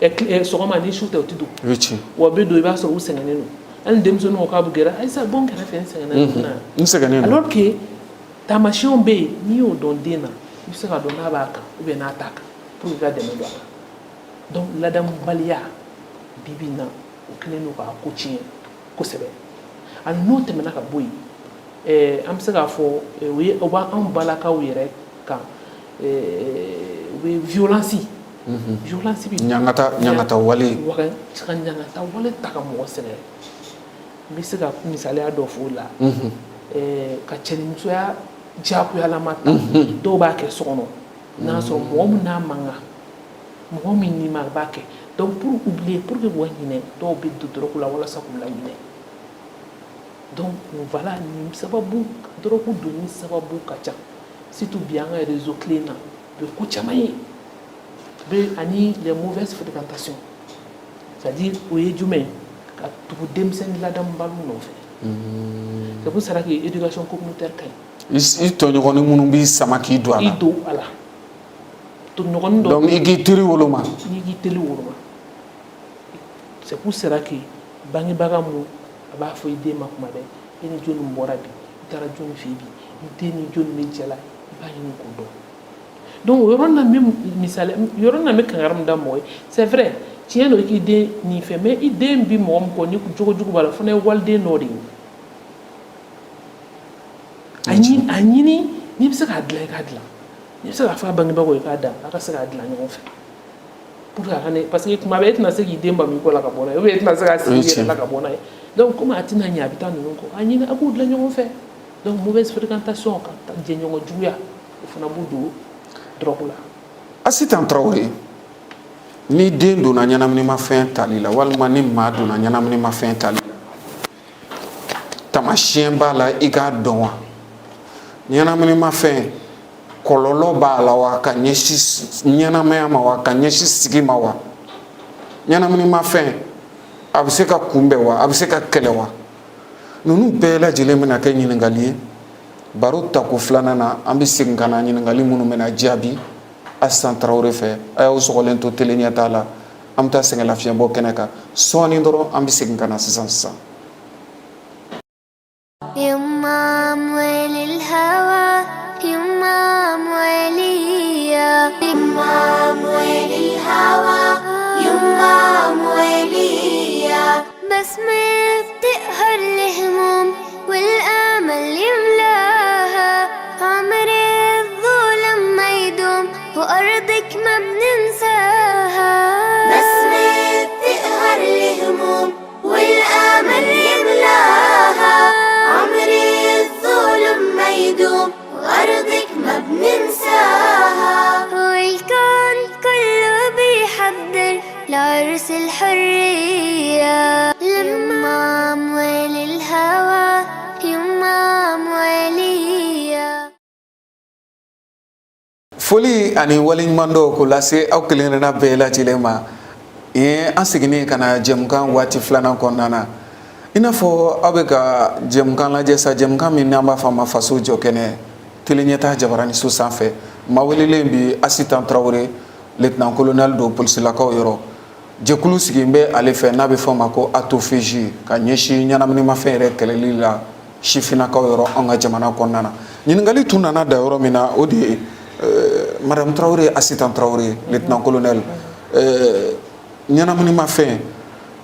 sɔgɔma, ni su tɛ, u tɛ don. O ye tiɲɛ. Wa u bɛ don, i b'a sɔrɔ u sɛgɛnnen don. Hali denmisɛnninw ko k'a bɛ gɛrɛ, ayisa, bɔ n kɛrɛfɛ, n sɛgɛnna na. N sɛgɛnnen don. Alors que taamasiyɛnw bɛ yen, n'i y'o dɔn den na, i bɛ se k'a dɔn n'a b'a kan ou bien n'a t'a kan, pour que i ka dɛmɛ don a la. Donc ladamubaliya, bi bi in na, o kɛlen don k'a ko tiɲɛ kosɛbɛ. Ani n'o tɛmɛna ka bɔ yen, an bɛ se k'a fɔ o ye, o b'anw balakaw yɛrɛ kan, u bɛ violence bɛ Ɲangata, ɲangata wale. Ka ɲangata wale ta ka mɔgɔ sɛgɛrɛ. N bɛ se ka misaliya dɔ fɔ o la. Ka cɛnimusoya diyagoyalama ta, dɔw b'a kɛ so kɔnɔ, n'a sɔrɔ mɔgɔ min n'a man kan, mɔgɔ min n'i ma, a b'a kɛ. Donc pour oublier, pour que k'u ka ɲinɛ, dɔw bɛ don dɔrɔgu la walasa k'u laɲinɛ. Donc voilà, nin sababu, dɔrɔgu donni sababu ka ca, surtout bi an ka réseau clé na, u bɛ ko caman ye bɛ, ani les mauvaises fréquentations. C'est à dire, o ye jumɛn ye? Ka tugu denmisɛnnin ladamubaliw nɔfɛ. C'est pour cela que éducation communautaire ka ɲi. I tɔɲɔgɔnnin minnu b'i sama k'i don a I la. don a la, tɔɲɔgɔnin dɔ. Donc i k'i teri woloma. N'i k'i teli woloma. C'est pour cela que bangebaga mun, a b'a fɔ i den ma kuma bɛɛ: e ni jɔnni bɔra bi, i taara jɔnni fɛ yen bi, i den ni jɔnni bɛ jɛ la, i b'a ɲini k'o dɔn. Donc o yɔrɔ na, n bɛ misali yɔrɔ na, n bɛ kangari min da mɔgɔ ye, c'est vrai, tiɲɛ don i k'i den nin fɛ, mais i den bi mɔgɔ min kɔ, ni jogo jugu b'a la, o fana ye waliden dɔ de ye. A ɲini n'i bɛ se k'a dilan, i k'a dilan. N'i bɛ se k'a fɔ a bangebagaw ye k'a da, a ka se k'a dilan ɲɔgɔn fɛ. Pour que a ka ne, parce que tuma bɛɛ e tɛna se k'i den bamu i kɔ la ka bɔ n'a ye, ou bien e tɛna se k'a sigi i yɛrɛ la ka bɔ n'a ye. Donc komi a tɛna ɲɛ, a bɛ taa ninnu kɔ, a ɲini a k'u dilan ɲɔgɔn fɛ. Donc mauvaise fréquentation, ka jɛɲɔgɔn juguya, o fana b'u don drogue la. Asitan Tarawele, ni den donna ɲɛnaminimafɛn tali la, walima ni maa donna ɲɛnaminimafɛn tali la, tamasiyɛn b'a la i k'a dɔn wa? Ɲɛnaminimafɛn kɔlɔlɔ b'a la wa, ka ɲɛsin ɲɛnamaya ma wa, ka ɲɛsin sigi ma wa? Ɲɛnaminimafɛn a bɛ se ka kunbɛn wa, a bɛ se ka kɛlɛ wa? Ninnu bɛɛ lajɛlen bɛna kɛ ɲininkali ye baro tako filanan na. An bɛ segin ka na ɲininkali minnu bɛna jaabi Asitan Tarawele fɛ. A y'aw sɔgɔlen to télé ɲɛta la. An bɛ taa sɛgɛn lafiɲɛbɔ kɛnɛ kan sɔɔni dɔrɔn, an bɛ segin ka na sisan sisan. يما أموال الهوى، يما أموالية، يما أموال الهوى، يما أموالية. بسمة بتقهر الهموم والآمل يملاها، عمر الظلم ما يدوم وأرضك ما بننساها. بسمة بتقهر الهموم والآمل يملاها، عمر الظلم ما يدوم وأرضك ما بننساها. والكون كله بيحضر لعرس الحرية، لما أموال الهوى، يما أموالية. Foli ani waleɲuman dɔw k'o lase aw kelenkelenna bɛɛ lajɛlen ma. Ye an seginnen ka na jɛmukan waati filanan kɔnɔna na. I n'a fɔ aw bɛ ka jɛmukan lajɛ sa, jɛmukan min n'an b'a fɔ a ma Faso jɔ kɛnɛ, télé ɲɛta jabaraniso sanfɛ. Maa welelen bi, Asitan Tarawele, lieutenant colonel don polisilakaw yɔrɔ. Jɛkulu sigilen bɛ ale fɛ n'a bɛ fɔ a ma ko ATOFEJ, ka ɲɛsin ɲɛnaminimafɛn yɛrɛ kɛlɛli la sifinnakaw yɔrɔ an ka jamana kɔnɔna na. Ɲininkali tun nana da yɔrɔ min na, o de ye madame Tarawele, Asitan Tarawele, lieutenant colonel, ɲɛnaminimafɛn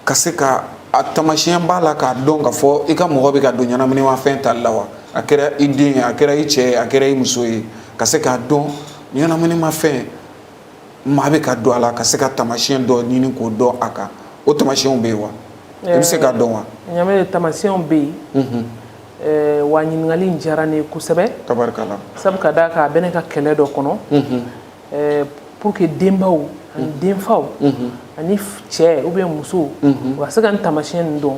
ka se ka a tamasiyɛn b'a la k'a dɔn k'a fɔ i ka mɔgɔ bɛ ka don ɲɛnaminimafɛn tali la wa? A kɛra i den ye, a kɛra i cɛ ye, a kɛra i muso ye, ka se k'a dɔn ɲɛnaminimafɛn maa bɛ ka don a la, ka se ka tamasiyɛn dɔ ɲini k'o dɔn a kan, o tamasiyɛnw bɛ yen wa? I bɛ se k'a dɔn wa? Ɲamɛ, tamasiyɛnw bɛ yen. Wa ɲininkali in diyara ne ye kosɛbɛ. Tabarikala. Sabu ka d'a kan, a bɛ ne ka kɛlɛ dɔ kɔnɔ pour que denbaw ani denfaw ani cɛ ou bien muso, u ka se ka nin tamasiyɛn ninnu dɔn,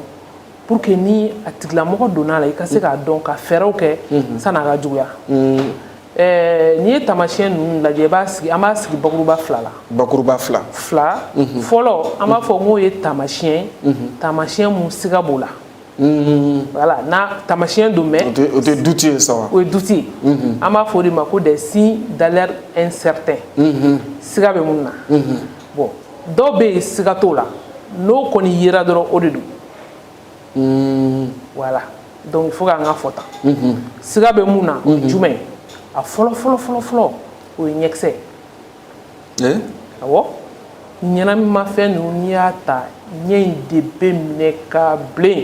pour que ni a tigilamɔgɔ donna a la, i ka se k'a dɔn ka fɛɛrɛw kɛ san'a ka juguya. N'i ye tamasiyɛn ninnu lajɛ, i b'a sigi, an b'a sigi bakuruba fila la. Bakuruba fila. Fila fɔlɔ, an b'a fɔ k'o ye tamasiyɛn, tamasiyɛn mun siga b'o la. Voilà, n'a tamasiyɛn don, mais O tɛ doute ye sa wa? O ye doute ye. An b'a fɔ o de ma ko des signes d'alerte incertains, siga bɛ mun na. Bon, dɔw bɛ yen, siga t'o la, n'o kɔni yera dɔrɔn, o de don. Voilà, donc il faut k'an ka fɔ tan, siga bɛ mun na, o ye jumɛn ye? A fɔlɔ fɔlɔ fɔlɔ fɔlɔ, o ye ɲɛkisɛ. Awɔ, ɲɛnaminimafɛn ninnu, n'i y'a ta, ɲɛ in de bɛ minɛ ka bilen,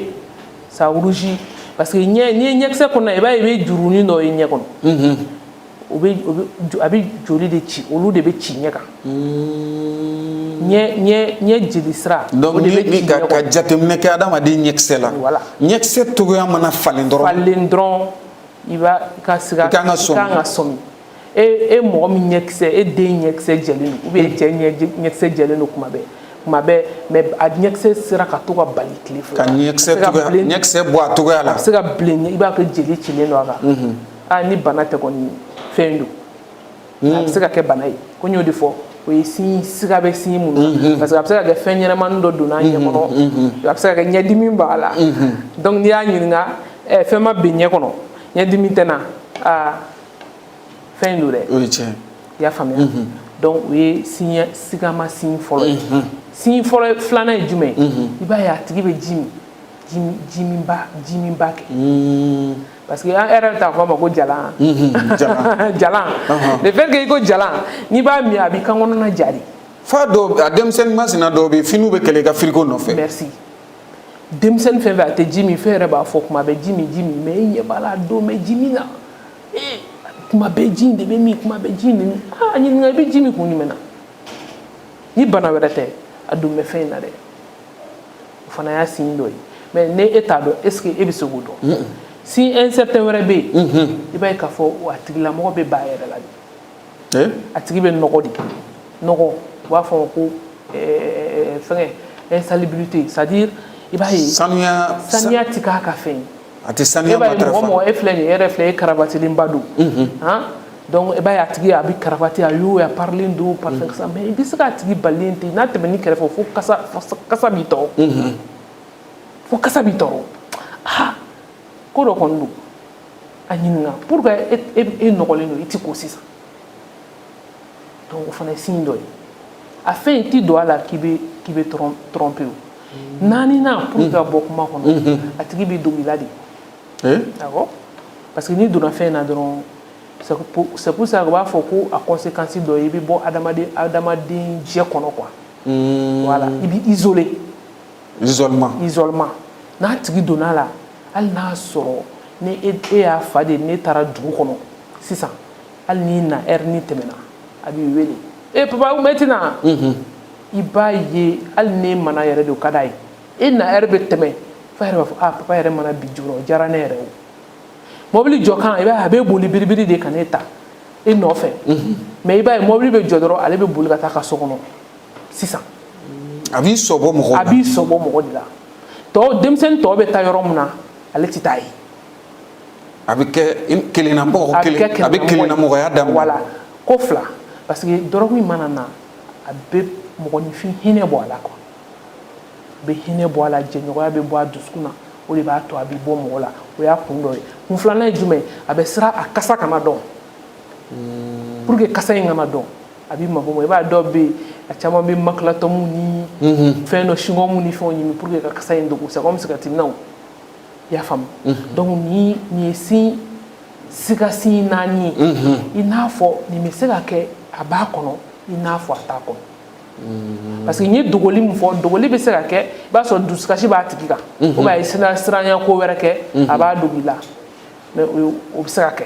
ça rougit, parce que ɲɛ, n'i ye ɲɛkisɛ kɔnɔ, i b'a ye i bɛ jurunin dɔ ye ɲɛ kɔnɔ, o bɛ a bɛ joli de ci, olu de bɛ ci ɲɛ kan, ɲɛ jeli sira. Donc o de bɛ ni ci ka ɲɛ ka kɔnɔ. Jateminɛ kɛ adamaden ɲɛkisɛ la. Voilà. Ɲɛkisɛ togoya mana falen dɔrɔn. Falen dɔrɔn, i b'a i ka siga. I kan ka sɔmi. I kan ka sɔmi. E mɔgɔ min ɲɛkisɛ, e den ɲɛkisɛ jɛlen don, ou bien e cɛ ɲɛkisɛ jɛlen don kuma bɛɛ kuma bɛɛ, mais a ɲɛkisɛ sera ka to ka bali tile fila. Ka ɲɛkisɛ togoya, ɲɛkisɛ bɔ a togoya la. A bɛ se ka bilen, i b'a kɛ jeli cilen don a kan. Aa, ni bana tɛ kɔni, fɛn don, a bɛ se ka kɛ bana ye. Ko n y'o de fɔ, o ye signe, siga bɛ signe minnu na, parce que a bɛ se ka kɛ fɛn ɲɛnamanin dɔ donna a ɲɛ kɔnɔ, a bɛ se ka kɛ ɲɛdimi b'a la. Donc n'i y'a ɲininka, ɛ, fɛn ma bin ɲɛ kɔnɔ, ɲɛdimi tɛ na, aa, fɛn in don dɛ. O ye tiɲɛ. I y'a faamuya? Donc o ye signe, sigama signe fɔlɔ ye. Signe fɔlɔ filanan ye jumɛn ye? I b'a ye a tigi bɛ ji min, ji minba, ji minba kɛ, parce que an yɛrɛ t'a fɔ a ma ko jalan. Jalan. Jalan, le fait que i ko jalan, n'i b'a min, a b'i kan kɔnɔna ja de. Fa dɔw, a denmisɛnnin masina dɔw bɛ yen, finiw bɛ kɛlɛ i ka frigo nɔfɛ. Merci. Denmisɛnnin fɛn fɛn a tɛ ji min, fɛn yɛrɛ b'a fɔ kuma bɛɛ ji min, ji min, mais e ɲɛ b'a la, a don bɛ ji min na, ee, kuma bɛɛ ji in de bɛ min, kuma bɛɛ ji in de min. Aa, ɲininka, i bɛ ji min kun jumɛn na? Ni bana wɛrɛ tɛ, a dun bɛ fɛn in na dɛ. O fana y'a signe dɔ ye. Mais ne e t'a dɔn, est ce que e bɛ se k'o dɔn? Signe incertain wɛrɛ bɛ yen, i b'a ye k'a fɔ a tigilamɔgɔ bɛ ba a yɛrɛ la de. A tigi bɛ nɔgɔ de, nɔgɔ, u b'a fɔ ko fɛngɛ, insalubrité, c'est à dire i b'a ye Sanuya. Saniya ti k'a ka fɛn ye. A tɛ saniya E b'a ye, matarafa. mɔgɔ mɔgɔ, e filɛ nin ye, e yɛrɛ filɛ, e karabatilenba don han. Donc i b'a ye, a tigi a bɛ karabati, a y'o a parilen don, parfum kasa. Mais i bɛ se k'a tigi balilen ten, n'a tɛmɛ n'i kɛrɛfɛ, fo kasa, fo kasa b'i tɔɔrɔ, fo kasa b'i tɔɔrɔ. Ah, ko dɔ kɔni don. A ɲininka pourquoi e nɔgɔlen don, i ti ko sisan. Donc o fana ye signe dɔ ye. A fɛn in ti don a la k'i bɛ tromper. O naaninan, pour que ka bɔ kuma kɔnɔ, a tigi b'i dogo i la de. Awɔ, parce que n'i donna fɛn na dɔrɔn, c'est pour ça que u b'a fɔ ko a conséquence dɔ ye, i bɛ bɔ adamaden jɛ kɔnɔ quoi. Voilà, i b'i isolé. Isolement. Isolement. N'a tigi donna la, hali n'a sɔrɔ ni e y'a fa de, ne taara dugu kɔnɔ sisan, hali n'i na heure ni tɛmɛna, a b'i wele: "E papa, e tɛ na?" I b'a ye, hali n'e mana yɛrɛ de, o ka d'a ye. E na heure bɛ tɛmɛ f'a yɛrɛ b'a fɔ: "Ah, papa yɛrɛ mana bi joona, o diyara ne yɛrɛ." O mobili jɔ kan, i b'a ye, a bɛ boli biribiri de ka ne ta e nɔfɛ. Mais i b'a ye, mobili bɛ jɔ dɔrɔn, ale bɛ boli ka taa ka so kɔnɔ sisan. A b'i sɔbɔ mɔgɔw A la. b'i sɔbɔ mɔgɔ de la. Tɔw, denmisɛnnin tɔw bɛ taa yɔrɔ min na, ale tɛ taa yen. A bɛ kɛ kelennamɔgɔ. A bɛ kɛ. Kelen a bɛ kelennamɔgɔya daminɛ. Voilà, ko fila, parce que dɔrɔgu in mana na, a bɛ mɔgɔninfin hinɛ bɔ a la quoi. A bɛ hinɛ bɔ a la, jɛɲɔgɔnya bɛ bɔ a dusukun na. O de b'a to a bɛ bɔ mɔgɔ la. O y'a kun dɔ ye. Kun filanan ye jumɛn ye? A bɛ siran a kasa kana dɔn. Pour que kasa in kana dɔn, a b'i mabɔ mɔgɔ. I b'a ye, dɔw bɛ yen, a caman bɛ makilatɔmu ni fɛn dɔ, chewing-gum ni fɛnw ɲimi pour que ka kasa in dogo. C'est comme sigarɛti-minnaw, i y'a faamu? Donc nin ye signe, siga signe naani ye. I n'a fɔ nin bɛ se ka kɛ a b'a kɔnɔ, i n'a fɔ a t'a kɔnɔ. Parce que n ye dogoli min fɔ, dogoli bɛ se ka kɛ, i b'a sɔrɔ dusukasi b'a tigi kan, ou bien a ye siranya ko wɛrɛ kɛ, a b'a dogo i la. Mais o bɛ se ka kɛ,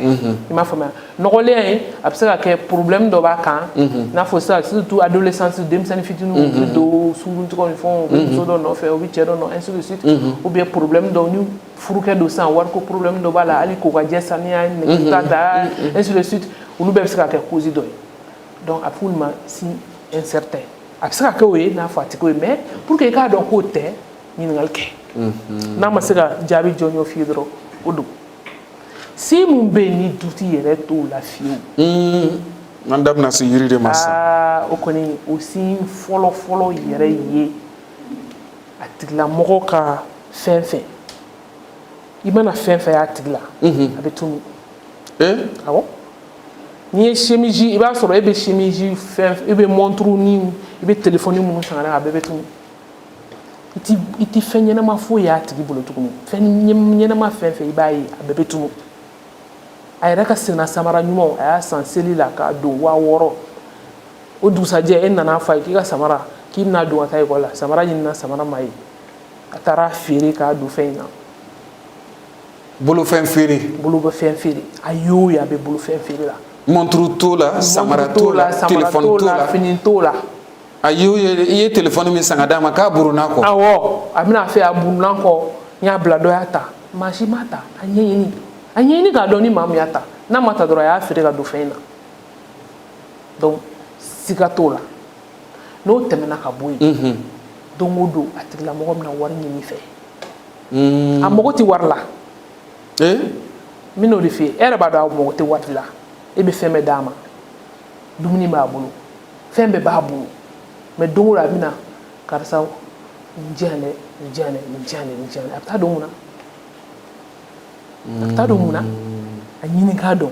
i m'a faamuya? Nɔgɔlenya in, a bɛ se ka kɛ problème dɔ b'a kan, i n'a fɔ sisan, surtout adolescence, denmisɛnnin fitininw u bɛ don sunkurutigɛw ni fɛnw, u bɛ muso dɔ nɔfɛ, u bɛ cɛ dɔ nɔ, ainsi de suite. Ou bien problème dɔw ni furukɛ don sisan, wariko problème dɔ b'a la, hali ko ka jɛ, saniya nɛgɛ ta ta, ainsi de suite. Olu bɛɛ bɛ se ka kɛ cause dɔ ye. Donc a bɛ f'olu ma signe incertain. A bɛ se ka kɛ o ye, n'a fɔ a tɛ k'o ye. Mais pour que i k'a dɔn k'o tɛ, ɲininkali kɛ. N'a ma se ka jaabi jɔnjɔn f'i ye dɔrɔn, o don. Si mun bɛ yen ni duti yɛrɛ t'o la fiyewu? An da bɛna se yiri de ma sisan. Aa, o kɔni, o si fɔlɔ fɔlɔ yɛrɛ ye, a tigilamɔgɔ ka fɛn fɛn, i mana fɛn fɛn y'a tigi la, a bɛ tunu. Awɔ, n'i ye chemise, i b'a sɔrɔ e bɛ chemise fɛn, i bɛ montre ni i bɛ téléphone minnu san ka na, a bɛɛ bɛ tunu. I ti fɛn ɲɛnama foyi y'a tigi bolo tuguni. Fɛn ɲɛnama fɛn fɛn, i b'a ye, a bɛɛ bɛ tunu. A yɛrɛ ka senna samara ɲumanw, a y'a san seli la k'a don 6000. O dugusajɛ, e nana fɔ a ye k'i ka samara, k'i bɛna don ka taa ekɔli la, samara ɲinina, samara ma ye. A taara feere k'a don fɛn in na. Bolofɛn feere. Bolo bɛ fɛn feere. A y'o ye, a bɛ bolofɛn feere la. Montre t'o la, samara t'o la, téléphone t'o la. Fini t'o la. A y'o ye, i ye téléphone min san ka d'a ma, k'a burunna kɔ. Awɔ, a bɛna fɛ, a burunna kɔ, n y'a bila, dɔ y'a ta. Maa si m'a ta. A ɲɛɲini, a ɲɛɲini k'a dɔn ni maa min y'a ta. N'a ma ta dɔrɔn, a y'a feere ka don fɛn in na. Donc siga t'o la. N'o tɛmɛna ka bɔ yen, don o don, a tigilamɔgɔ bɛna wari ɲini i fɛ. A mago tɛ wari la. N bɛn'o de f'i ye. E yɛrɛ b'a dɔn, a mago tɛ wari la. E bɛ fɛn bɛɛ d'a ma, dumuni b'a bolo, fɛn bɛɛ b'a bolo. Mais don o don, a bɛna: "Karisa, nin di yan dɛ, nin di yan dɛ, nin di yan dɛ, nin di yan dɛ." A bɛ taa don mun na? A bɛ taa don mun na? A ɲini k'a dɔn.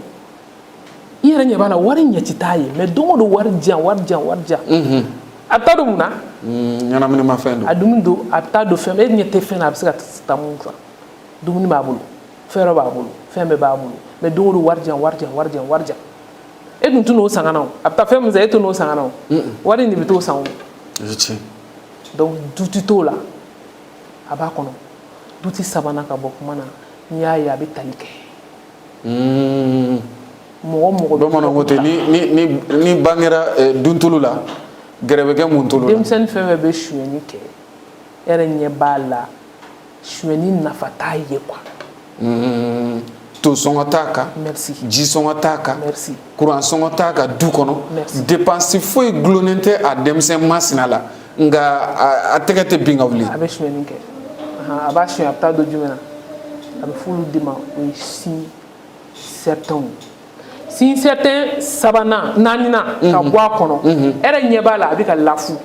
I yɛrɛ ɲɛ b'a la, wari ɲɛ ti t'a ye. Mais don o don, wari di yan, wari di yan, wari di yan. A bɛ taa don mun na? Ɲɛnaminimafɛn don. A dumuni don, a bɛ taa don fɛn, e ɲɛ tɛ fɛn na, a bɛ se ka taa mun san? Dumuni b'a bolo, fɛn wɛrɛ b'a bolo, fɛn bɛɛ b'a bolo. Mais don o don, wari di yan, wari di yan, wari di yan, wari di yan. E dun tɛ n'o san ka na o. A bɛ taa fɛn min san, e tɛ n'o san ka na o. Wari in de bɛ t'o san o. O ye tiɲɛ. Donc duti t'o la, a b'a kɔnɔ. Duti sabanan, ka bɔ kuma na, n'i y'a ye, a bɛ tali kɛ. Mɔgɔ mɔgɔ bɛ Bamananw ko ten, ni bangera duntulu la. Gɛrɛ bɛ kɛ mun tolo la? Denmisɛnnin fɛn fɛn bɛ sonyɛni kɛ, e yɛrɛ ɲɛ b'a la, sonyɛni nafa t'a ye quoi. To sɔngɔ t'a kan. Merci. Ji sɔngɔ t'a kan. Merci. Kuran sɔngɔ t'a kan du kɔnɔ. Merci. Dépense foyi gulonnen tɛ a denmisɛn masina la, nka a tɛgɛ tɛ bin ka wuli. A bɛ sonyɛni kɛ. A b'a suɲɛ, a bɛ taa don jumɛn na? A bɛ f'olu de ma, o ye signe certain ye. Signe certain sabanan, naaninan ka bɔ a kɔnɔ, e yɛrɛ ɲɛ b'a la, a bɛ ka lafu. A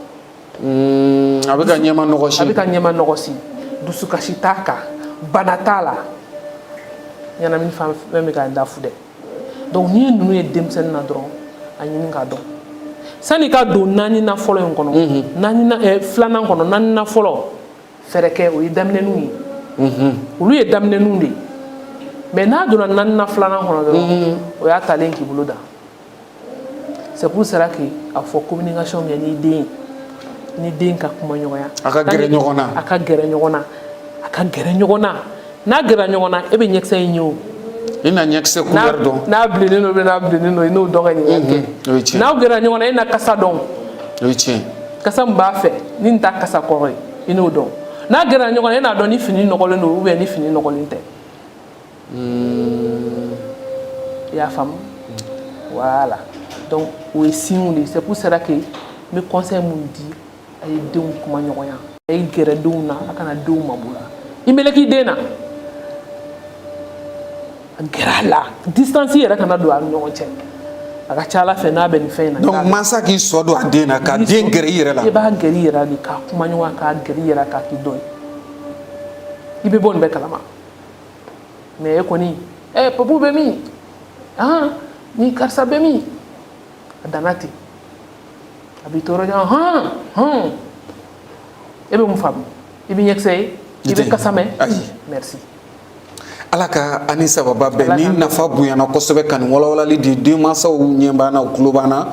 bɛ ka ɲɛma nɔgɔ si. A bɛ ka ɲɛma nɔgɔ si, dusukasi t'a kan, bana t'a la, ɲɛnamini fan fɛn bɛ ka lafu dɛ. Donc n'i ye ninnu ye denmisɛnnin na dɔrɔn, a ɲini k'a dɔn sani ka don naaninan fɔlɔ in kɔnɔ, naaninan filanan kɔnɔ, naaninan fɔlɔ, fɛɛrɛ kɛ. O ye daminɛninw ye, olu ye daminɛninw de ye. Mais n'a donna naaninan filanan kɔnɔ dɔrɔn, o y'a talen k'i bolo da. C'est pour cela que a fɔ communication kɛ n'i den ye, ni den ka kuma ɲɔgɔnya. A ka gɛrɛ ɲɔgɔn na. A ka gɛrɛ ɲɔgɔn na, a ka gɛrɛ ɲɔgɔn na. N'a gɛrɛ ɲɔgɔn na, e bɛ ɲɛkisɛ in ye o. I na ɲɛkisɛ couleur dɔn. N'a bilennen don, n'a bilennen don, i n'o dɔn ka ɲininkali O ye kɛ. Tiɲɛ. N'aw gɛrɛ ɲɔgɔn na, e na kasa dɔn. O ye tiɲɛ. Kasa min b'a fɛ ni nin t'a kasa kɔrɔ ye, i n'o dɔn. N'a gɛrɛ ɲɔgɔn na, e n'a dɔn ni fini nɔgɔlen don ou bien ni fini nɔgɔlen tɛ. I y'a faamu? Voilà, donc o ye signe de ye. C'est pour cela que n bɛ conseil mun di, a ye denw kuma ɲɔgɔnya, a ye gɛrɛ denw na, a kana denw mabɔ la. I meleke i den na, a gɛrɛ a la, distance yɛrɛ kana don a ni ɲɔgɔn cɛ. A ka ca ala fɛ, n'a bɛ nin fɛn in na. Donc mansa k'i sɔ don a den na, ka den gɛrɛ i yɛrɛ la. I b'a gɛrɛ i yɛrɛ de, k'a kuma ɲɔgɔn, k'a gɛrɛ i yɛrɛ, k'a k'i dɔ ye. I bɛ bɔ nin bɛɛ kalama. Mais e kɔni, ɛ, papu bɛ min, han, ni karisa bɛ min, a danna ten, a b'i tɔɔrɔ jan, han han. E bɛ mun faamu? I bɛ ɲɛkisɛ ye, i bɛ kasa mɛn. Ayi. Merci. Ala ka ani sababa bɛn. Ala Ni k'an nafa bonyana kosɛbɛ ka nin walawalali di. Denmansaw ɲɛ b'an na, u tulo b'an na.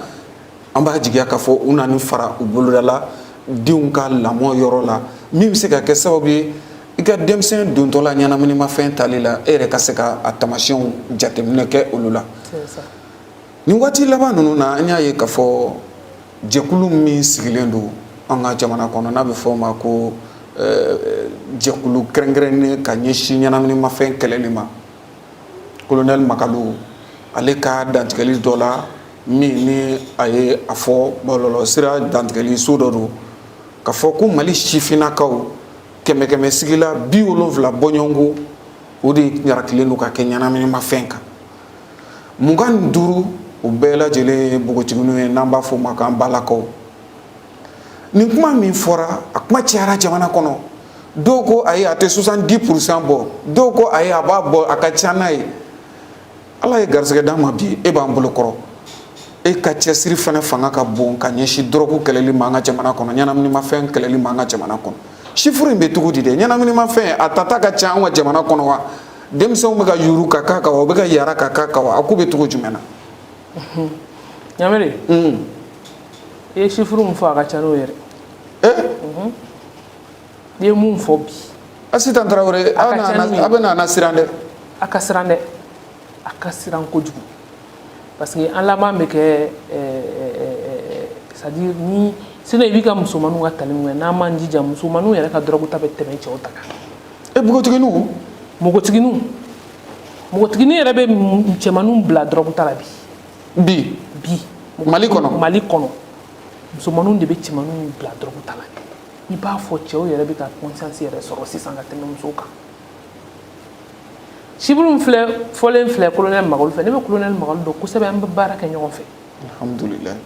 An b'a jigiya k'a fɔ u nani fara u boloda la denw ka lamɔ yɔrɔ la, min bɛ se ka kɛ sababu ye, i ka denmisɛn dontɔ la ɲɛnaminimafɛn tali la, e yɛrɛ ka se ka a tamasiyɛnw jateminɛ kɛ olu la. C'est ça. Nin waati laban ninnu na, an y'a ye k'a fɔ jɛkulu min sigilen don an ka jamana kɔnɔ, n'a bɛ fɔ o ma ko jɛkulu kɛrɛnkɛrɛnnen ka ɲɛsin ɲɛnaminimafɛn kɛlɛli ma, colonel Makalu, ale ka dantigɛli dɔ la, min ni a ye a fɔ bɔlɔlɔ sira dantigɛli so dɔ don, ka fɔ ko Mali sifinnakaw kɛmɛ kɛmɛ sigi la 70 bɔɲɔgɔnko, o de ɲarakilen don ka kɛ ɲɛnaminimafɛn kan. 25, o bɛɛ lajɛlen ye npogotigininw ye, n'an b'a fɔ o ma k'an balakaw. Nin kuma min fɔra, a kuma cayara jamana kɔnɔ. Dɔw ko ayi, a tɛ 70% bɔ. Dɔw ko ayi, a b'a bɔ, a ka ca n'a ye. Ala ye garisɛgɛ d'an ma bi, e b'an bolo kɔrɔ, e ka cɛsiri fana fanga ka bon ka ɲɛsin dɔrɔgu kɛlɛli ma an ka jamana kɔnɔ, ɲɛnaminimafɛn kɛlɛli ma an ka jamana kɔnɔ. Chiffre in bɛ cogo di dɛ? Ɲɛnaminimafɛn a tata ka ca an ka jamana kɔnɔ wa? Denmisɛnw bɛ ka yuru ka k'a kan wa? U bɛ ka yara ka k'a kan wa? A ko bɛ cogo jumɛn na? Ɲamere, i ye chiffre mun fɔ, a ka ca n'o yɛrɛ. I ye mun fɔ bi? Asitan Tarawele. A ka ca n'o ye. A bɛ na siran dɛ. A ka siran dɛ, a ka siran kojugu, parce que an laban bɛ kɛ, c'est à dire ni sinon i b'i ka musomaninw ka tali mun kɛ, n'an m'an jija, musomaninw yɛrɛ ka dɔrɔgu ta bɛ tɛmɛ cɛw ta kan. E, npogotigininw? Npogotigininw, npogotiginin yɛrɛ bɛ cɛmaninw bila dɔrɔgu ta la bi. Bi? Bi. Mali kɔnɔ? Mali kɔnɔ, musomaninw de bɛ cɛmaninw bila dɔrɔgu ta la. I b'a fɔ cɛw yɛrɛ bɛ ka conscience yɛrɛ sɔrɔ sisan ka tɛmɛ musow kan. Chiffre min filɛ, fɔlen filɛ colonel Magalu fɛ, ne bɛ colonel Magalu dɔn kosɛbɛ, an bɛ baara kɛ ɲɔgɔn fɛ. Alhamdulilayi.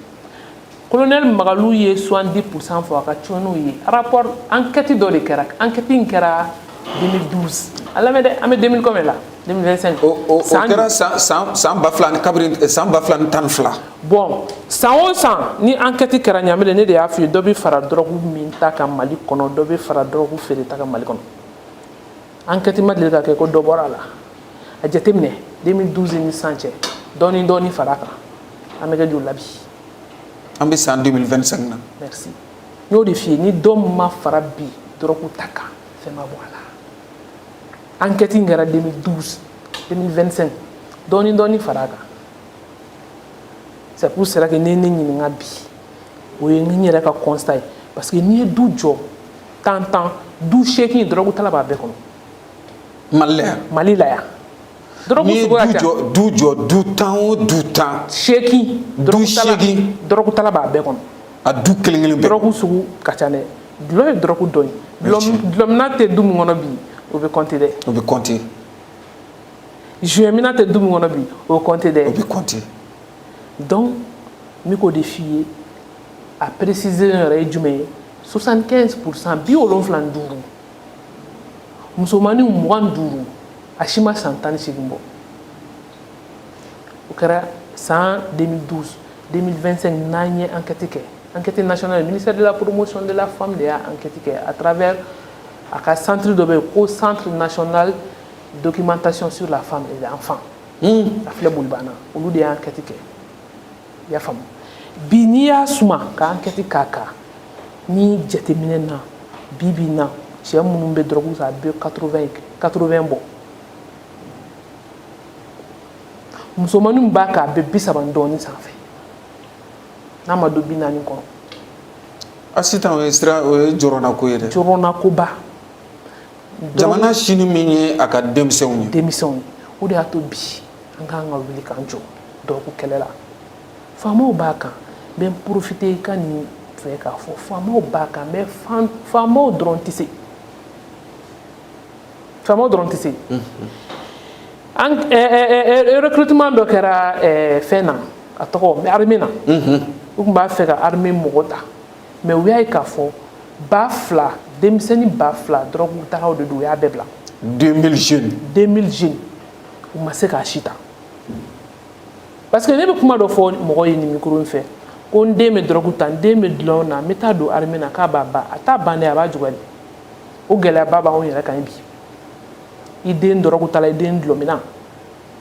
Colonel Magalu ye 70% fɔ, a ka ca n'o ye. Rapport enquête dɔ de kɛra, enquête in kɛra 2012. A lamɛn dɛ, an bɛ 2000 combien la? 2025. O San kɛra san 2000 ni, kabiri san 2012. Bon, san o san ni enquête kɛra, Ɲamele, ne de y'a f'i ye, dɔ bɛ fara dɔrɔgu min ta kan Mali kɔnɔ, dɔ bɛ fara dɔrɔgu feere ta kan Mali kɔnɔ. Enquête ma deli ka kɛ ko dɔ bɔra a la. A jateminɛ, 2012 ni sisan cɛ, dɔɔni dɔɔni fara a kan, an bɛ kɛ joli la bi? An bɛ san 2025 na. Merci. N y'o de f'i ye, ni dɔ ma fara bi dɔrɔgu ta kan, fɛn ma bɔ a la. Enquête in kɛra 2012, 2025, dɔɔni dɔɔni fara a kan. C'est pour cela que ne ɲininka bi, O ye n yɛrɛ ka constat ye, parce que n'i ye du jɔ tan tan, du 8, dɔrɔgu tala b'a bɛɛ kɔnɔ. Mali la yan? Mali la yan. Dɔrɔgu N'i ye suguya du ca. jɔ, du jɔ, du 10 o du 10, 8, du 8, dɔrɔgu tala b'a bɛɛ kɔnɔ. A du kelen kelen bɛɛ. Dɔrɔgu sugu ka ca dɛ. Dulɔ ye dɔrɔgu dɔ ye. Dulɔmina tɛ du min kɔnɔ bi, o bɛ compter dɛ. O bɛ compter. Joint mina tɛ du min kɔnɔ bi, o bɛ compter dɛ. O bɛ compter. Donc n bɛ k'o de f'i ye, a précision yɛrɛ ye jumɛn ye? 75%, 75, musomaninw 25, a si ma san 18 bɔ. O kɛra san 2012. 2025, n'an ye enquête kɛ, enquête nationale, ministère de la Promotion de la Femme de y'a enquête kɛ à travers a ka centre dɔ bɛ yen ko Centre national documentation sur la femme et l'enfant, a filɛ Bolibana, olu de y'a enquête kɛ. I y'a faamu? Bi, n'i y'a suma ka enquête k'a kan, ni jateminɛ na, bi bi in na, cɛ minnu bɛ dɔrɔgu san, a bɛ 80 80 bɔ. Musomaninw b'a kan, a bɛ 30 ni dɔɔnin sanfɛ, n'a ma don 40 kɔnɔ. Asitan, o ye sira, o ye jɔrɔnako ye dɛ. Jɔrɔnakoba. Jamana sini min ye a ka denmisɛnw ye. Denmisɛnw ye. O de y'a to bi an kan ka wuli k'an jɔ dɔrɔgu kɛlɛ la. Faamaw b'a kan. N bɛ n profiter ka nin fɛ k'a fɔ, faamaw b'a kan, mais faamaw dɔrɔn tɛ se, faamaw dɔrɔn tɛ se. An recrutement dɔ kɛra fɛn na, a tɔgɔ armée na. U tun b'a fɛ ka armée mɔgɔ ta, mais u y'a ye k'a fɔ 2000 denmisɛnnin, 2000 dɔrɔgu talaw de don, u y'a bɛɛ bila. 2000 jeunes. 2000 jeunes, u ma se k'a si ta, parce que ne bɛ kuma dɔ fɔ mɔgɔw ye nin micro in fɛ, ko n den bɛ dɔrɔgu ta, n den bɛ dulɔ na, n bɛ taa don armée na k'a b'a ban. A t'a ban dɛ, a b'a juguya de. O gɛlɛyaba b'anw yɛrɛ kan bi. I den dɔrɔgu ta la, i den dulɔminna,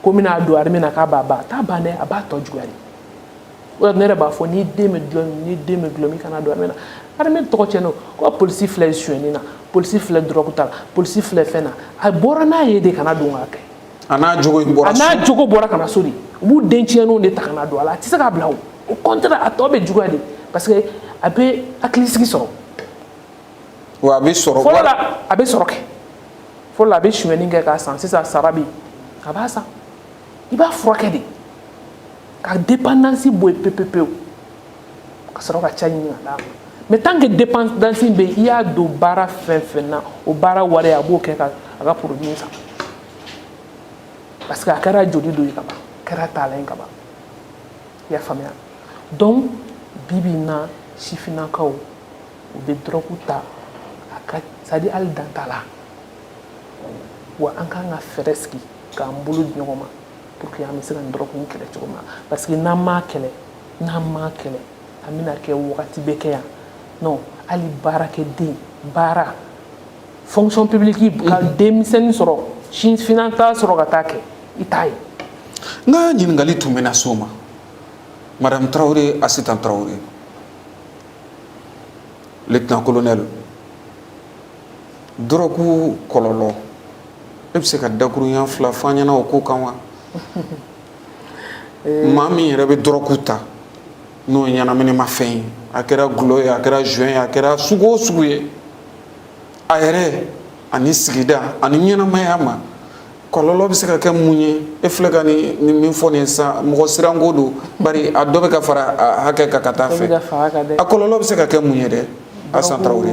ko n bɛna don armée na k'a b'a ban, a t'a ban dɛ, a b'a tɔ juguya de. O de ne yɛrɛ b'a fɔ, n'i den bɛ dulɔ min, n'i den bɛ dulɔ min, i kana don armée na. Armée tɔgɔ tiɲɛna. Ko polisi filɛ sonyɛni na, polisi filɛ dɔrɔgu ta la, polisi filɛ fɛn na, a bɔra n'a ye de ka na don k'a kɛ. A n'a jogo in bɔra. A n'a jogo bɔra ka na so de. U b'u den tiɲɛnenw de ta ka na don a la. A tɛ se k'a bila o. Au contraire, a tɔ bɛ juguya de, parce que a bɛ hakilisigi sɔrɔ. Wa a bɛ sɔrɔ. Fɔlɔ la, a bɛ sɔrɔ kɛ. Fɔlɔ la, a bɛ sonyɛni kɛ k'a san. Sisan sara bɛ yen, a b'a san. I b'a furakɛ de ka dépendance bɔ yen pewu pewu, ka sɔrɔ ka ca ɲini ka d'a ma. Mais tant que dépendance bɛ yen, i y'a don baara fɛn fɛn na, o baara wari, a b'o kɛ ka a ka produit san, parce que a kɛra joli dɔ ye ka ban, a kɛra taalan ye ka ban. I y'a faamuya? Donc bi bi in na, sifinnakaw, u bɛ dɔrɔgu ta, a ka, c'est à dire hali dan t'a la. Wa an kan ka fɛɛrɛ sigi k'an bolo di ɲɔgɔn ma pour que an bɛ se ka nin dɔrɔgu in kɛlɛ cogo min na, parce que n'an m'a kɛlɛ, n'an m'a kɛlɛ, an bɛna kɛ wagati bɛ kɛ yan non. Hali baarakɛden, baara fonction publique, ka denmisɛnnin sɔrɔ, sifinna t'a sɔrɔ ka taa kɛ, i t'a ye. N ka ɲininkali tun bɛna s'o ma, Madame Traoré Assitan Traoré, lieutenant colonel. Dɔrɔgu kɔlɔlɔ, e bɛ se ka dakurunya fila fɔ an ɲɛna o ko kan wa? Maa min yɛrɛ bɛ dɔrɔgu ta, n'o ye ɲɛnaminimafɛn ye, a kɛra gulɔ ye, a kɛra joint ye, a kɛra sugu o sugu ye, a yɛrɛ ani sigida ani ɲɛnamaya ma, kɔlɔlɔ bɛ se ka kɛ mun ye? E filɛ ka nin min fɔ nin ye sisan, mɔgɔ siranko don, bari a dɔ bɛ ka fara a hakɛ kan ka taa fɛ. A kɔlɔlɔ bɛ se ka kɛ mun ye dɛ, Assitan Traoré?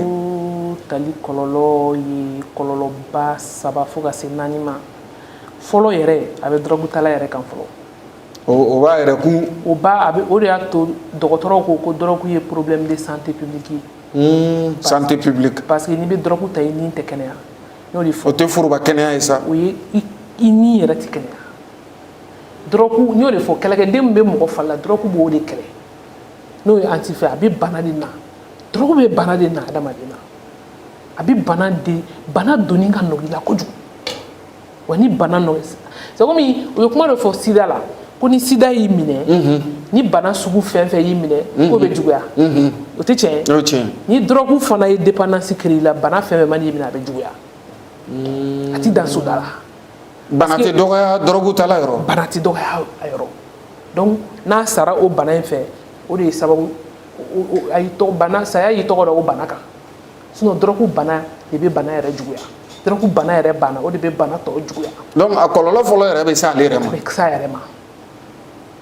Tali kɔlɔlɔ ye kɔlɔlɔba saba fo ka se naani ma. Fɔlɔ yɛrɛ, a bɛ dɔrɔgu tala yɛrɛ kan fɔlɔ. O b'a yɛrɛ kun. O b'a, a bɛ, o de y'a to dɔgɔtɔrɔw ko ko dɔrɔgu ye problème de santé publique ye. Santé publique. Parce que n'i bɛ dɔrɔgu ta, i ni tɛ kɛnɛya. N y'o de fɔ. O tɛ foroba kɛnɛya ye sa. O ye i ni yɛrɛ tɛ kɛnɛya. Dɔrɔgu, n y'o de fɔ, kɛlɛkɛden min bɛ mɔgɔ fari la, dɔrɔgu b'o de kɛlɛ. N'o ye antifɛ, a bɛ bana de na. Dɔrɔgu bɛ bana de na adamaden na. A bɛ bana de, bana donni ka nɔgɔ i la kojugu. Wa ni bana nɔgɔ, c'est comme u ye kuma dɔ fɔ sida la, ko ni sida y'i minɛ, ni bana sugu fɛn fɛn y'i minɛ, k'o bɛ juguya. O tɛ tiɲɛ ye? O ye tiɲɛ. Ni dɔrɔgu fana ye dépendance créer i la, bana fɛn fɛn man'i minɛ, a bɛ juguya. A ti dan soda la. Bana tɛ dɔgɔya dɔrɔgu tala yɔrɔ. Bana tɛ dɔgɔya a yɔrɔ. Donc n'a sara o bana in fɛ, o de ye sababu A y'i tɔgɔ bana, saya y'i tɔgɔ da o bana kan. Sinon dɔrɔgu bana de bɛ bana yɛrɛ juguya. Dɔrɔgu bana yɛrɛ banna, o de bɛ bana tɔ juguya. Donc a kɔlɔlɔ fɔlɔ yɛrɛ bɛ se ale yɛrɛ ma. A bɛ s'a yɛrɛ ma.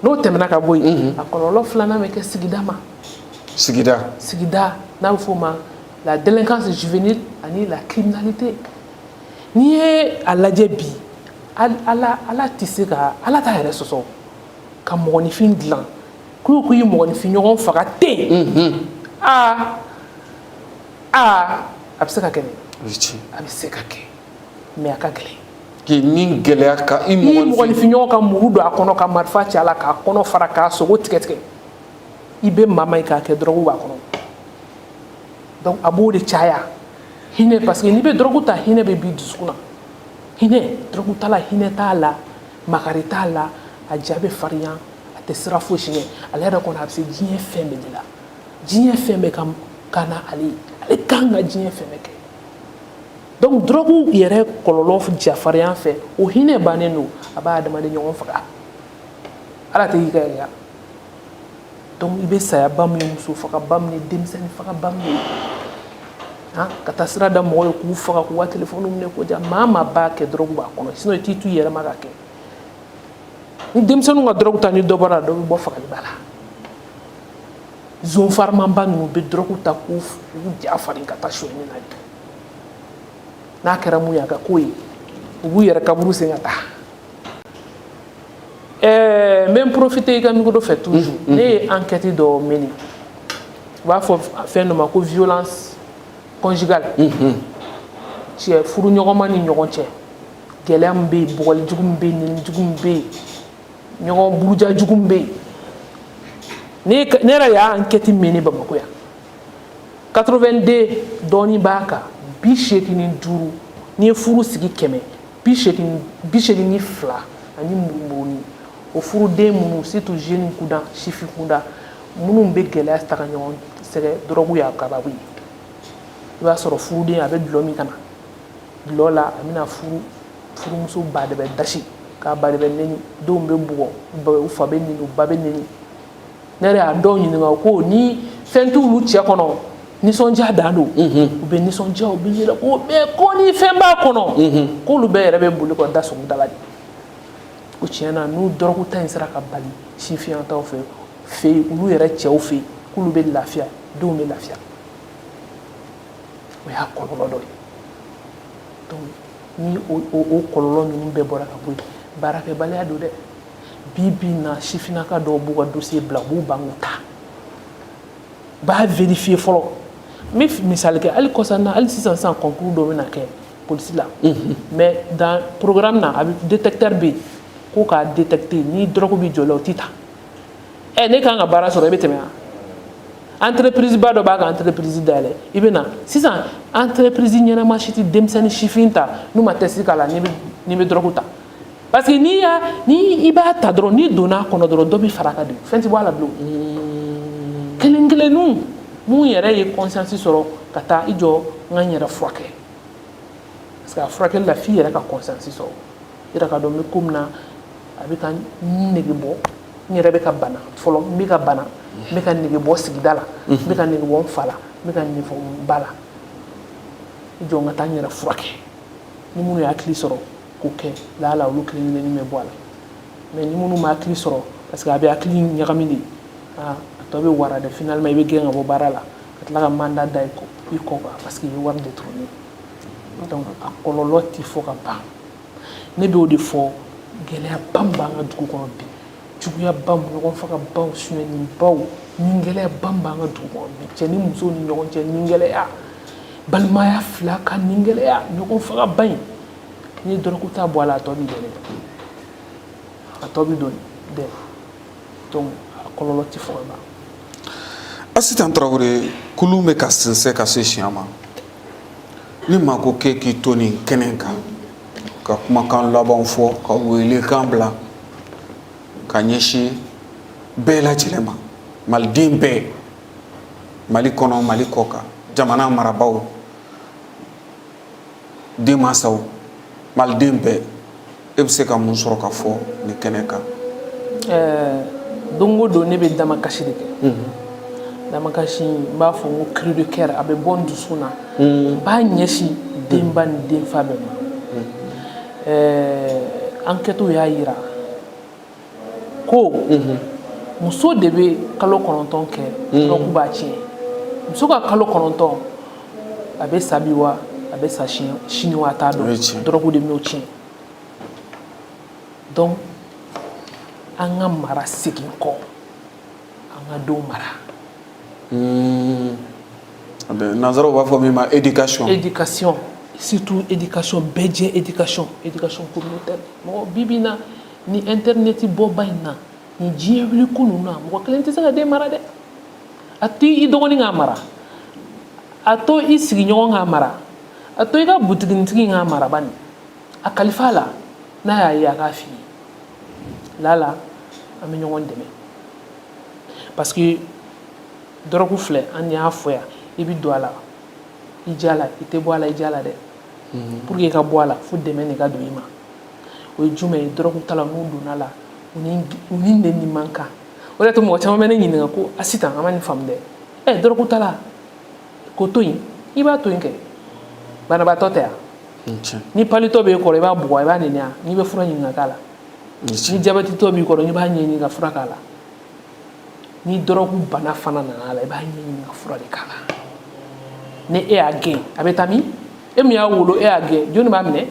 N'o tɛmɛna ka bɔ yen, a kɔlɔlɔ filanan bɛ kɛ sigida ma. Sigida. Sigida, n'a bɛ f'o ma la délinquance juvénile ani la criminalité. N'i ye a lajɛ bi, Ala, Ala tɛ se ka, Ala t'a yɛrɛ sɔsɔ ka mɔgɔninfin dilan k'u ko i mɔgɔninfin ɲɔgɔn faga ten. Aa aa, a bɛ se ka kɛ dɛ. A bɛ se ka kɛ, mais a ka gɛlɛn. K'i ni gɛlɛya ka i i mɔgɔninfin ɲɔgɔn ka muru don a kɔnɔ, ka marifa ci a la, k'a kɔnɔ fara, k'a sogo tigɛ tigɛ, i bɛ maa ma ye k'a kɛ, dɔrɔgu b'a kɔnɔ. Donc a b'o de caya, hinɛ, parce que n'i bɛ dɔrɔgu ta, hinɛ bɛ b'i dusukun na. Hinɛ, dɔrɔgu t'a la, hinɛ t'a la, makari t'a la, a ja bɛ farinya, a tɛ sira fosi ɲɛ. Ale yɛrɛ kɔnɔ, a bɛ se diɲɛ fɛn bɛɛ de la. Diɲɛ fɛn bɛɛ ka kan na ale ye, ale kan ka diɲɛ fɛn bɛɛ kɛ. Donc dɔrɔgu yɛrɛ kɔlɔlɔ jafarinya fɛ, o hinɛ bannen don, a b'a adamaden ɲɔgɔn faga. Ala tɛ y'i ka yɛrɛ. Donc i bɛ sayaba min ye, muso fagaba min ye, denmisɛnnin fagaba min ye, han, ka taa sira da mɔgɔw ye k'u faga, k'u ka telefɔniw minɛ k'o ja. Maa maa b'a kɛ, dɔrɔgu b'a kɔnɔ. Sinon i t'i to i yɛrɛ ma k'a kɛ. Ni denmisɛnninw ka dɔrɔgu ta, ni dɔ bɔra, dɔ bɛ bɔ fagaliba la. Zon farimanba ninnu bɛ dɔrɔgu ta k'u ja farin ka taa sonyɛni na de. N'a kɛra mun ye, a ka k'o ye, u b'u yɛrɛ kaburu sen ka taa. N bɛ n profiter i ka micro fɛ toujours. Ne ye enquête dɔ mener, u b'a fɔ fɛn dɔ ma ko violence conjugale. Cɛ furuɲɔgɔnma ni ɲɔgɔn cɛ, gɛlɛya min bɛ yen, bugɔli jugu min bɛ yen, nɛni jugu min bɛ yen, ɲɔgɔn buruja jugu min bɛ yen, ne yɛrɛ y'a enquête mener Bamakɔ yan. 82 dɔɔni b'a kan, 85. N'i ye furu sigi 100, 80, 82 ani murumuruni, o furuden minnu, surtout jeune kunda, sifin kunda, minnu bɛ gɛlɛya ta ka ɲɔgɔn sɛgɛ, dɔrɔgu y'a sababu ye. I b'a sɔrɔ furuden a bɛ dulɔ min ka na dulɔ la, a bɛna furu furumuso ba de bɛ dasi k'a ba de bɛ neni, denw bɛ bugɔ, u fa bɛ neni, u ba bɛ neni. Ne yɛrɛ y'a dɔw ɲininka ko ni fɛn t'olu cɛ kɔnɔ, nisɔndiya dan don, u bɛ nisɔndiya, u bɛ yɛlɛ ko, mais ko ni fɛn b'a kɔnɔ, k'olu bɛɛ yɛrɛ bɛ boli ka da sogo da la de. Ko tiɲɛ na, n'u dɔrɔgu ta in sera ka bali sifinnakaw fɛ yen, olu yɛrɛ cɛw fɛ yen, k'olu bɛ lafiya, denw bɛ lafiya. O y'a kɔlɔlɔ dɔ ye. Donc ni o kɔlɔlɔ ninnu bɛɛ bɔra ka bɔ yen, baarakɛbaliya don dɛ. Bi bi in na, sifinnaka dɔw b'u ka dossier bila, u b'u ban k'u ta, u b'a vérifier fɔlɔ. N bɛ misali kɛ, hali kɔsa na, hali sisan sisan, concours dɔ bɛna kɛ polisi la, mais dans programme na, a bɛ détecteur bɛ yen ko k'a détecter ni drogue bɛ jɔ la, o tɛ ta. Ɛ, ne kan ka baara sɔrɔ, e bɛ tɛmɛ wa? Entreprise ba dɔ b'a ka entreprise dayɛlɛ, i bɛ na sisan, entreprise ɲɛnama si tɛ denmisɛnnin sifin ta n'u ma test k'a la n'i bɛ drogue ta, parce que n'i y'a ni i b'a ta dɔrɔn, n'i donna a kɔnɔ dɔrɔn, dɔ bɛ fara a kan de, fɛn tɛ bɔ a la bilen. Kelen kelenninw mun yɛrɛ ye conscience sɔrɔ ka taa i jɔ, n ka n yɛrɛ furakɛ, parce que a furakɛli la, f'i yɛrɛ ka conscience sɔrɔ, i yɛrɛ ka dɔn n bɛ ko min na, a bɛ ka n nege bɔ, n yɛrɛ bɛ ka bana fɔlɔ, n bɛ ka bana, n bɛ ka nege bɔ sigida la, n bɛ ka nege bɔ n fa la, n bɛ ka nege bɔ n ba la, i jɔ n ka taa n yɛrɛ furakɛ. Ni minnu ye hakili sɔrɔ k'o kɛ, laala olu kelen kelennin bɛ bɔ a la, mais ni minnu ma hakili sɔrɔ, parce que a bɛ hakili ɲagami de, aa, a tɔ bɛ wara dɛ. Finalement i bɛ gɛn ka bɔ baara la, ka tila ka mandat da i kɔ kan, parce que i ye wari détourné. Donc a kɔlɔlɔ tɛ fɔ ka ban. Ne b'o de fɔ, gɛlɛyaba min b'an ka dugu kɔnɔ bi, juguyaba, ɲɔgɔn fagabaw, sonyɛnibaw, ni gɛlɛyaba min b'an ka dugu kɔnɔ bi, cɛ ni muso ni ɲɔgɔn cɛ ni gɛlɛya, balimaya fila ka ni gɛlɛya, ɲɔgɔn fagaba in, n'i ye dɔrɔgu ta bɔ a la, a tɔ bɛ dɔn dɛ, a tɔ bɛ dɔn dɛ. Donc a kɔlɔlɔ tɛ fɔ ka ban. Asitan Tarawele, kulun bɛ ka sinsɛn ka se siɲɛ ma. Ni maa ko k'e k'i to nin kɛnɛ kan ka kumakan labanw fɔ, ka welekan bila ka ɲɛsin bɛɛ lajɛlen ma, maliden bɛɛ, Mali kɔnɔ, Mali kɔ kan, jamana marabaaw, denmansaw, maliden bɛɛ, e bɛ se ka mun sɔrɔ ka fɔ nin kɛnɛ kan? Don o don ne bɛ damakasi de kɛ. Damakasi, n b'a fɔ n ko cri de cœur, a bɛ bɔ n dusu na. N b'a ɲɛsin denba ni denfa bɛɛ ma. Enquête y'a yira ko muso de bɛ kalo 9 kɛ, dɔrɔgu b'a tiɲɛ. Muso ka kalo 9, a bɛ sa bi wa, a bɛ sa sini wa, a t'a dɔn, dɔrɔgu de bɛn'o tiɲɛ. Donc an ka mara segin kɔ, an ka denw mara. Nanzaraw b'a fɔ min ma éducation. Éducation, surtout éducation bɛɛ jɛ, éducation, éducation communautaire. Mɔgɔ bi bi in na, ni internet bɔba in na, ni diɲɛ wuli ko ninnu na, mɔgɔ kelen tɛ se ka den mara dɛ. A to i dɔgɔnin k'a mara, a to i sigiɲɔgɔn k'a mara, a to i ka butiginitigi k'a mara. Bani a kalifa a la, n'a y'a ye, a k'a f'i ye. Lala an bɛ ɲɔgɔn dɛmɛ, parce que dɔrɔgu filɛ, an y'a fɔ yan, i bɛ don a la i ja la, i tɛ bɔ a la i ja la dɛ. Pour que i ka bɔ a la, fo dɛmɛ de ka don i ma. O ye jumɛn ye? Dɔrɔgu tala, n'u donna la, u ni neni man kan. O de y'a to mɔgɔ caman bɛ ne ɲininka ko a sisan an ma nin faamu dɛ. Ɛ, dɔrɔgu tala k'o to yen, i b'a to yen kɛ, banabaatɔ tɛ yan. Ni palitɔ b'e kɔrɔ, i b'a bugɔ, i b'a nɛni a, n'i bɛ fura ɲini ka k'a la. Ni jabɛtitɔ b'i kɔrɔ, i b'a ɲɛɲini ka fura k'a la. Ni dɔrɔgu bana fana nana a la, i b'a ɲɛɲini ka fura de k'a la. Ni e y'a gɛn, a bɛ taa min? E min y'a wolo, e y'a gɛn, jɔnni b'a minɛ?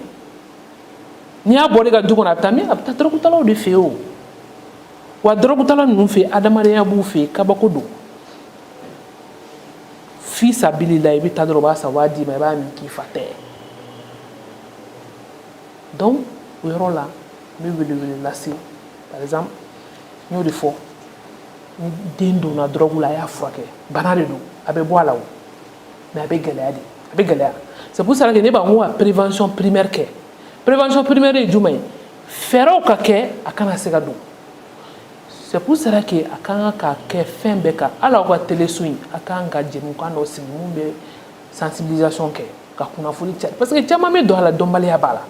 N'i y'a bɔ ne ka du kɔnɔ, a bɛ taa min? A bɛ taa dɔrɔgutalaw de fɛ yen. O wa, dɔrɔgutala ninnu fɛ yen, adamadenya b'u fɛ yen, kabako don. Fi sabili la, i bɛ taa dɔrɔn, u b'a san, u b'a d'i ma, i b'a min k'i fa tɛ. Donc o yɔrɔ la, n bɛ welewele lase. Par exemple, n y'o de fɔ, ni den donna dɔrɔgu la, a y'a furakɛ. Bana de don, a bɛ bɔ a la o, mais a bɛ gɛlɛya de, a bɛ gɛlɛya. C'est pour cela que ne b'a ko ka prévention primaire kɛ. Prévention primaire ye jumɛn ye? Fɛɛrɛw ka kɛ a kana se ka don. C'est pour cela que a kan ka kɛ fɛn bɛɛ kan. Hali aw ka téléso in, a kan ka jɛmukan dɔ sigi mun bɛ sensibilisation kɛ, ka kunnafoni cari, parce que caman bɛ don a la, dɔnbaliya b'a la,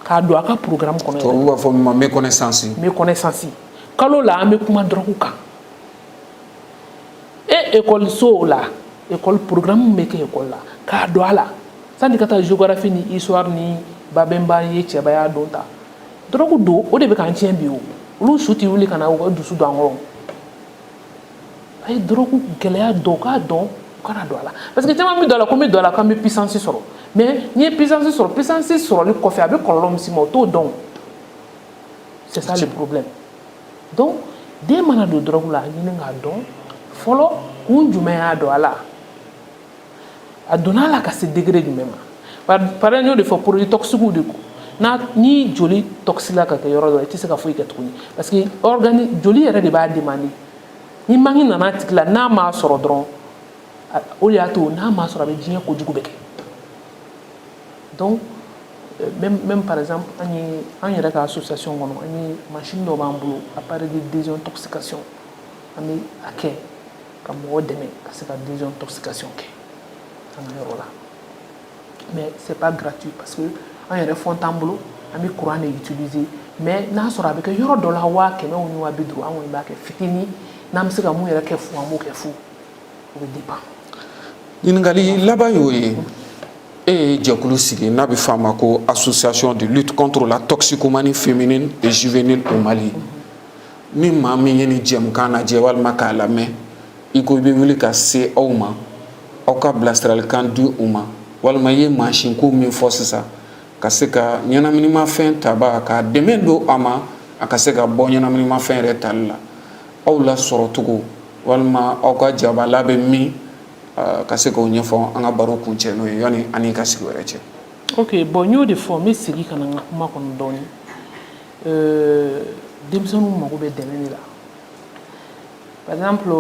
k'a don a ka programme kɔnɔ yɛrɛ. Tubabu b'a fɔ min ma méconnaissance. Méconnaissance. Kalo la, an bɛ kuma dɔrɔgu kan e ekɔliso la, école programme bɛ kɛ école la, k'a don a la. Sani ka taa géographie ni histoire ni Babɛnba ye cɛbaya don ta, dɔrɔgu don, o de bɛ k'an tiɲɛ bi. O olu su tɛ wuli ka na u ka dusu don an kɔrɔ. A ye dɔrɔgu gɛlɛya dɔn, k'a dɔn, u kana don a la, parce que caman bɛ don a la ko n bɛ don a la k'an bɛ puissance sɔrɔ. Mais n'i ye puissance sɔrɔ, puissance sɔrɔli kɔfɛ, a bɛ kɔlɔlɔ min s'i ma, o t'o dɔn. C'est ça le problème. Donc den mana don dɔrɔgu la, a ɲini k'a dɔn fɔlɔ kun jumɛn y'a don a la, a donna a la ka se degré jumɛn ma. Par exemple, n y'o de fɔ, produit toxique de n'a ni joli toxique la ka kɛ yɔrɔ dɔ la, i tɛ se ka foyi kɛ tuguni, parce que organe joli yɛrɛ de b'a demander. Ni manque nana a tigi la, n'a m'a sɔrɔ dɔrɔn, o de y'a to n'a m'a sɔrɔ, a bɛ diɲɛ kojugu bɛɛ kɛ. Donc même par exemple, an ye an yɛrɛ ka association kɔnɔ, an ye machine dɔ b'an bolo, appareil de désintoxication. An bɛ a kɛ ka mɔgɔ dɛmɛ ka se ka désintoxication kɛ an ka yɔrɔ la, mais c'est pas gratuit, parce que an yɛrɛ fond t'an bolo, an bɛ courant de utiliser. Mais n'a sɔrɔ a bɛ kɛ yɔrɔ dɔ la 100 000 ni 50 000, an kɔni b'a kɛ fitinin. N'an bɛ se ka mun yɛrɛ kɛ fu, an b'o kɛ fu, o bɛ dépend. Ɲininkali laban y'o ye. E ye jɛkulu sigi n'a bɛ f'a ma ko Association de lutte contre la toxicomanie féminine et juvénile au Mali. Ni maa min ye nin jɛmukan lajɛ walima k'a lamɛn, i ko i bɛ wuli ka se aw ma, aw ka bilasiralikan di u ma, walima i ye mansin ko min fɔ sisan, ka se ka ɲɛnaminimafɛn taba k'a dɛmɛ don a ma, a ka se ka bɔ ɲɛnaminimafɛn yɛrɛ tali la, aw la sɔrɔ cogo walima aw ka jabala bɛ min, ka se k'o ɲɛfɔ an ka baro kun cɛ n'o ye, yanni an n'i ka sigi wɛrɛ cɛ. Ok, bon, n y'o de fɔ, n bɛ segin ka na n ka kuma kɔnɔ dɔɔni. Denmisɛnninw mago bɛ dɛmɛ de la. Par exemple,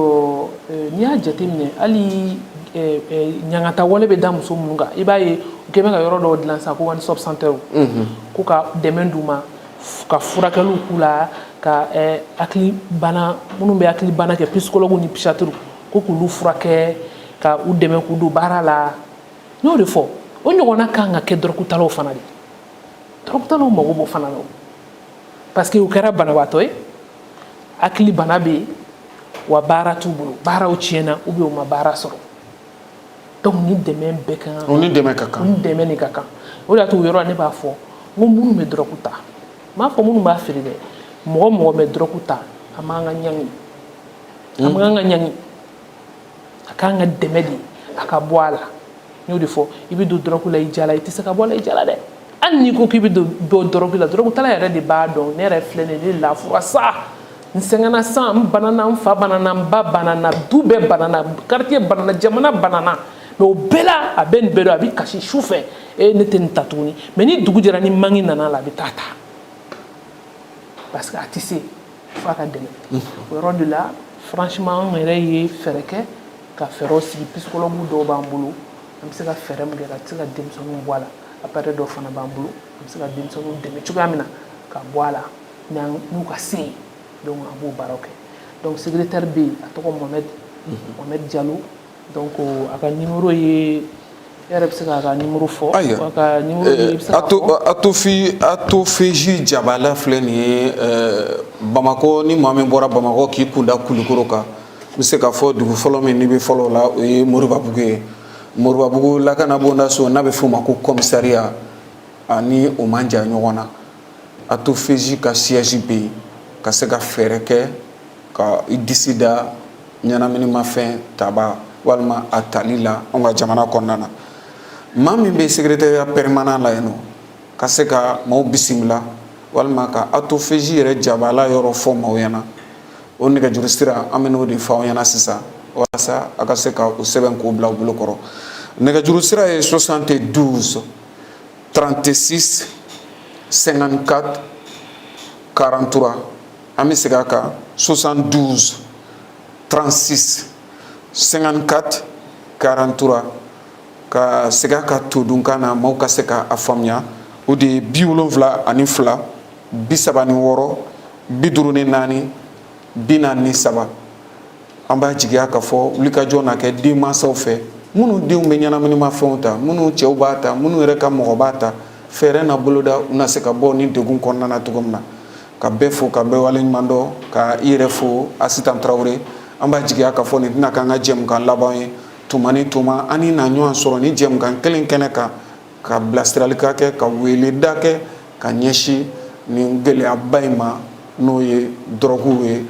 n'i y'a jateminɛ, hali ɲangata wale bɛ da muso minnu kan, i b'a ye u kɛ bɛ ka yɔrɔ dɔw dilan sisan ko one stop center, ko ka dɛmɛ d'u ma, ka furakɛliw k'u la, ka hakili bana, minnu bɛ hakili bana kɛ, psychologue ni psychiatre, ko k'olu furakɛ, ka u dɛmɛ k'u don baara la. N y'o de fɔ, o ɲɔgɔnna kan ka kɛ dɔrɔgutalaw fana de. Dɔrɔgutalaw mago b'o fana la, parce que u kɛra banabaatɔ ye, hakili bana bɛ yen. Wa baara t'u bolo, baaraw tiɲɛna ou bien u ma baara sɔrɔ. Donc ni dɛmɛ bɛɛ kan. O ni dɛmɛ ka kan. Ni dɛmɛ de ka kan. O de y'a to o yɔrɔ la, ne b'a fɔ n ko minnu bɛ dɔrɔgu ta, n m'a fɔ minnu b'a feere dɛ, mɔgɔ mɔgɔ bɛ dɔrɔgu ta, a man ka ɲangi, a man ka ɲangi, a kan ka dɛmɛ de a ka bɔ a la. N y'o de fɔ, i bɛ don dɔrɔgu la i jala, i tɛ se ka bɔ a la i jala dɛ. Hali n'i ko k'i bɛ don bɔ dɔrɔgu la, dɔrɔgutala yɛrɛ de b'a dɔn. Ne yɛrɛ filɛ nin ye, ne lafura sa, n sɛgɛnna sa, n banana, n fa banana, n ba banana, du bɛɛ banana, quartier banana, jamana banana. Mais o bɛɛ la, a bɛ nin bɛɛ dɔn, a bɛ kasi su fɛ: e, ne tɛ nin ta tuguni. Mais ni dugu jɛra, ni mangi nana la, a bɛ taa ta, parce que a tɛ se f'a ka dɛmɛ. O yɔrɔ de la, franchement, anw yɛrɛ ye fɛɛrɛ kɛ ka fɛɛrɛw sigi. Psychologue dɔw b'an bolo, an bɛ se ka fɛɛrɛ min kɛ ka se ka denmisɛnninw bɔ a la. Appareil dɔ fana b'an bolo, an bɛ se ka denmisɛnninw dɛmɛ cogoya min na ka bɔ a la n'u ka se ye. Donc an b'o baaraw kɛ. Donc secrétaire bɛ yen, a tɔgɔ Mohamed, Mohamed Diallo. Donc a ka numéro ye, e yɛrɛ bɛ se k'a ka numéro fɔ. Ayiwa. A ka numéro ye, i bɛ se k'a fɔ. Atofi, Atofeji Jabala filɛ nin ye Bamakɔ. Ni maa min bɔra Bamakɔ k'i kunda Kulikoro kan, n bɛ se k'a fɔ dugu fɔlɔ min n'i bɛ fɔlɔ o la, o ye Moribabugu ye. Moribabugu lakana bonda so n'a bɛ f'o ma ko commissariat, ani o man jan ɲɔgɔn na. Atofeji ka siège bɛ yen, ka se ka fɛɛrɛ kɛ ka i disi da ɲɛnaminimafɛn taba walima a tali la anw ka jamana kɔnɔna na. Maa min bɛ secrétariat permanent la yen nɔ, ka se ka maaw bisimila walima ka Atofeji yɛrɛ jabala yɔrɔ fɔ maaw ɲɛna, o nɛgɛjuru sira, an bɛ n'o de fɔ aw ɲɛna sisan, walasa a ka se ka o sɛbɛn k'o bila u bolo kɔrɔ. Nɛgɛjuru sira ye 72 36 54 43. An bɛ segin a kan: 72 36 54 43. Ka segin a ka todunkan na, maaw ka se ka a faamuya, o de ye 72 36 54 43. An b'a jigiya k'a fɔ wulikajɔ na kɛ denmansaw fɛ, minnu denw bɛ ɲɛnaminimafɛnw ta, minnu cɛw b'a ta, minnu yɛrɛ ka mɔgɔ b'a ta. Fɛɛrɛ na boloda, u na se ka bɔ ni degun kɔnɔna na cogo min na. Ka bɛɛ fo, ka bɛɛ waleɲuman dɔn, ka i yɛrɛ fo, Asitan Tarawele. An b'a jigiya k'a fɔ nin tɛna k'an ka jɛmukan laban ye. Tuma ni tuma, an ni na ɲɔgɔn sɔrɔ ni jɛmukan kelen kɛnɛ kan, ka bilasiralika kɛ, ka weleda kɛ ka ɲɛsin nin gɛlɛyaba in ma, n'o ye dɔrɔguw ye.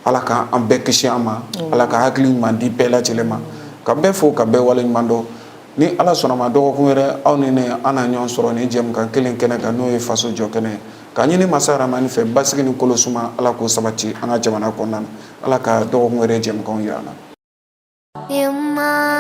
Ala ka an bɛɛ kisi an ma, Ala ka hakili ɲuman di bɛɛ lajɛlen ma. Ka bɛɛ fo, ka bɛɛ waleɲuman dɔn. Ni Ala sɔnna ma, dɔgɔkun wɛrɛ, aw ni ne, an na ɲɔgɔn sɔrɔ ni jɛmukan kelen kɛnɛ kan, n'o ye Faso Jɔ Kɛnɛ ye. Ka ɲini Masa Ramani fɛ, basigi ni kolo suma, Ala k'o sabati an ka jamana kɔnɔna na. Ala ka dɔgɔkun wɛrɛ jɛmukanw yira an na. يما.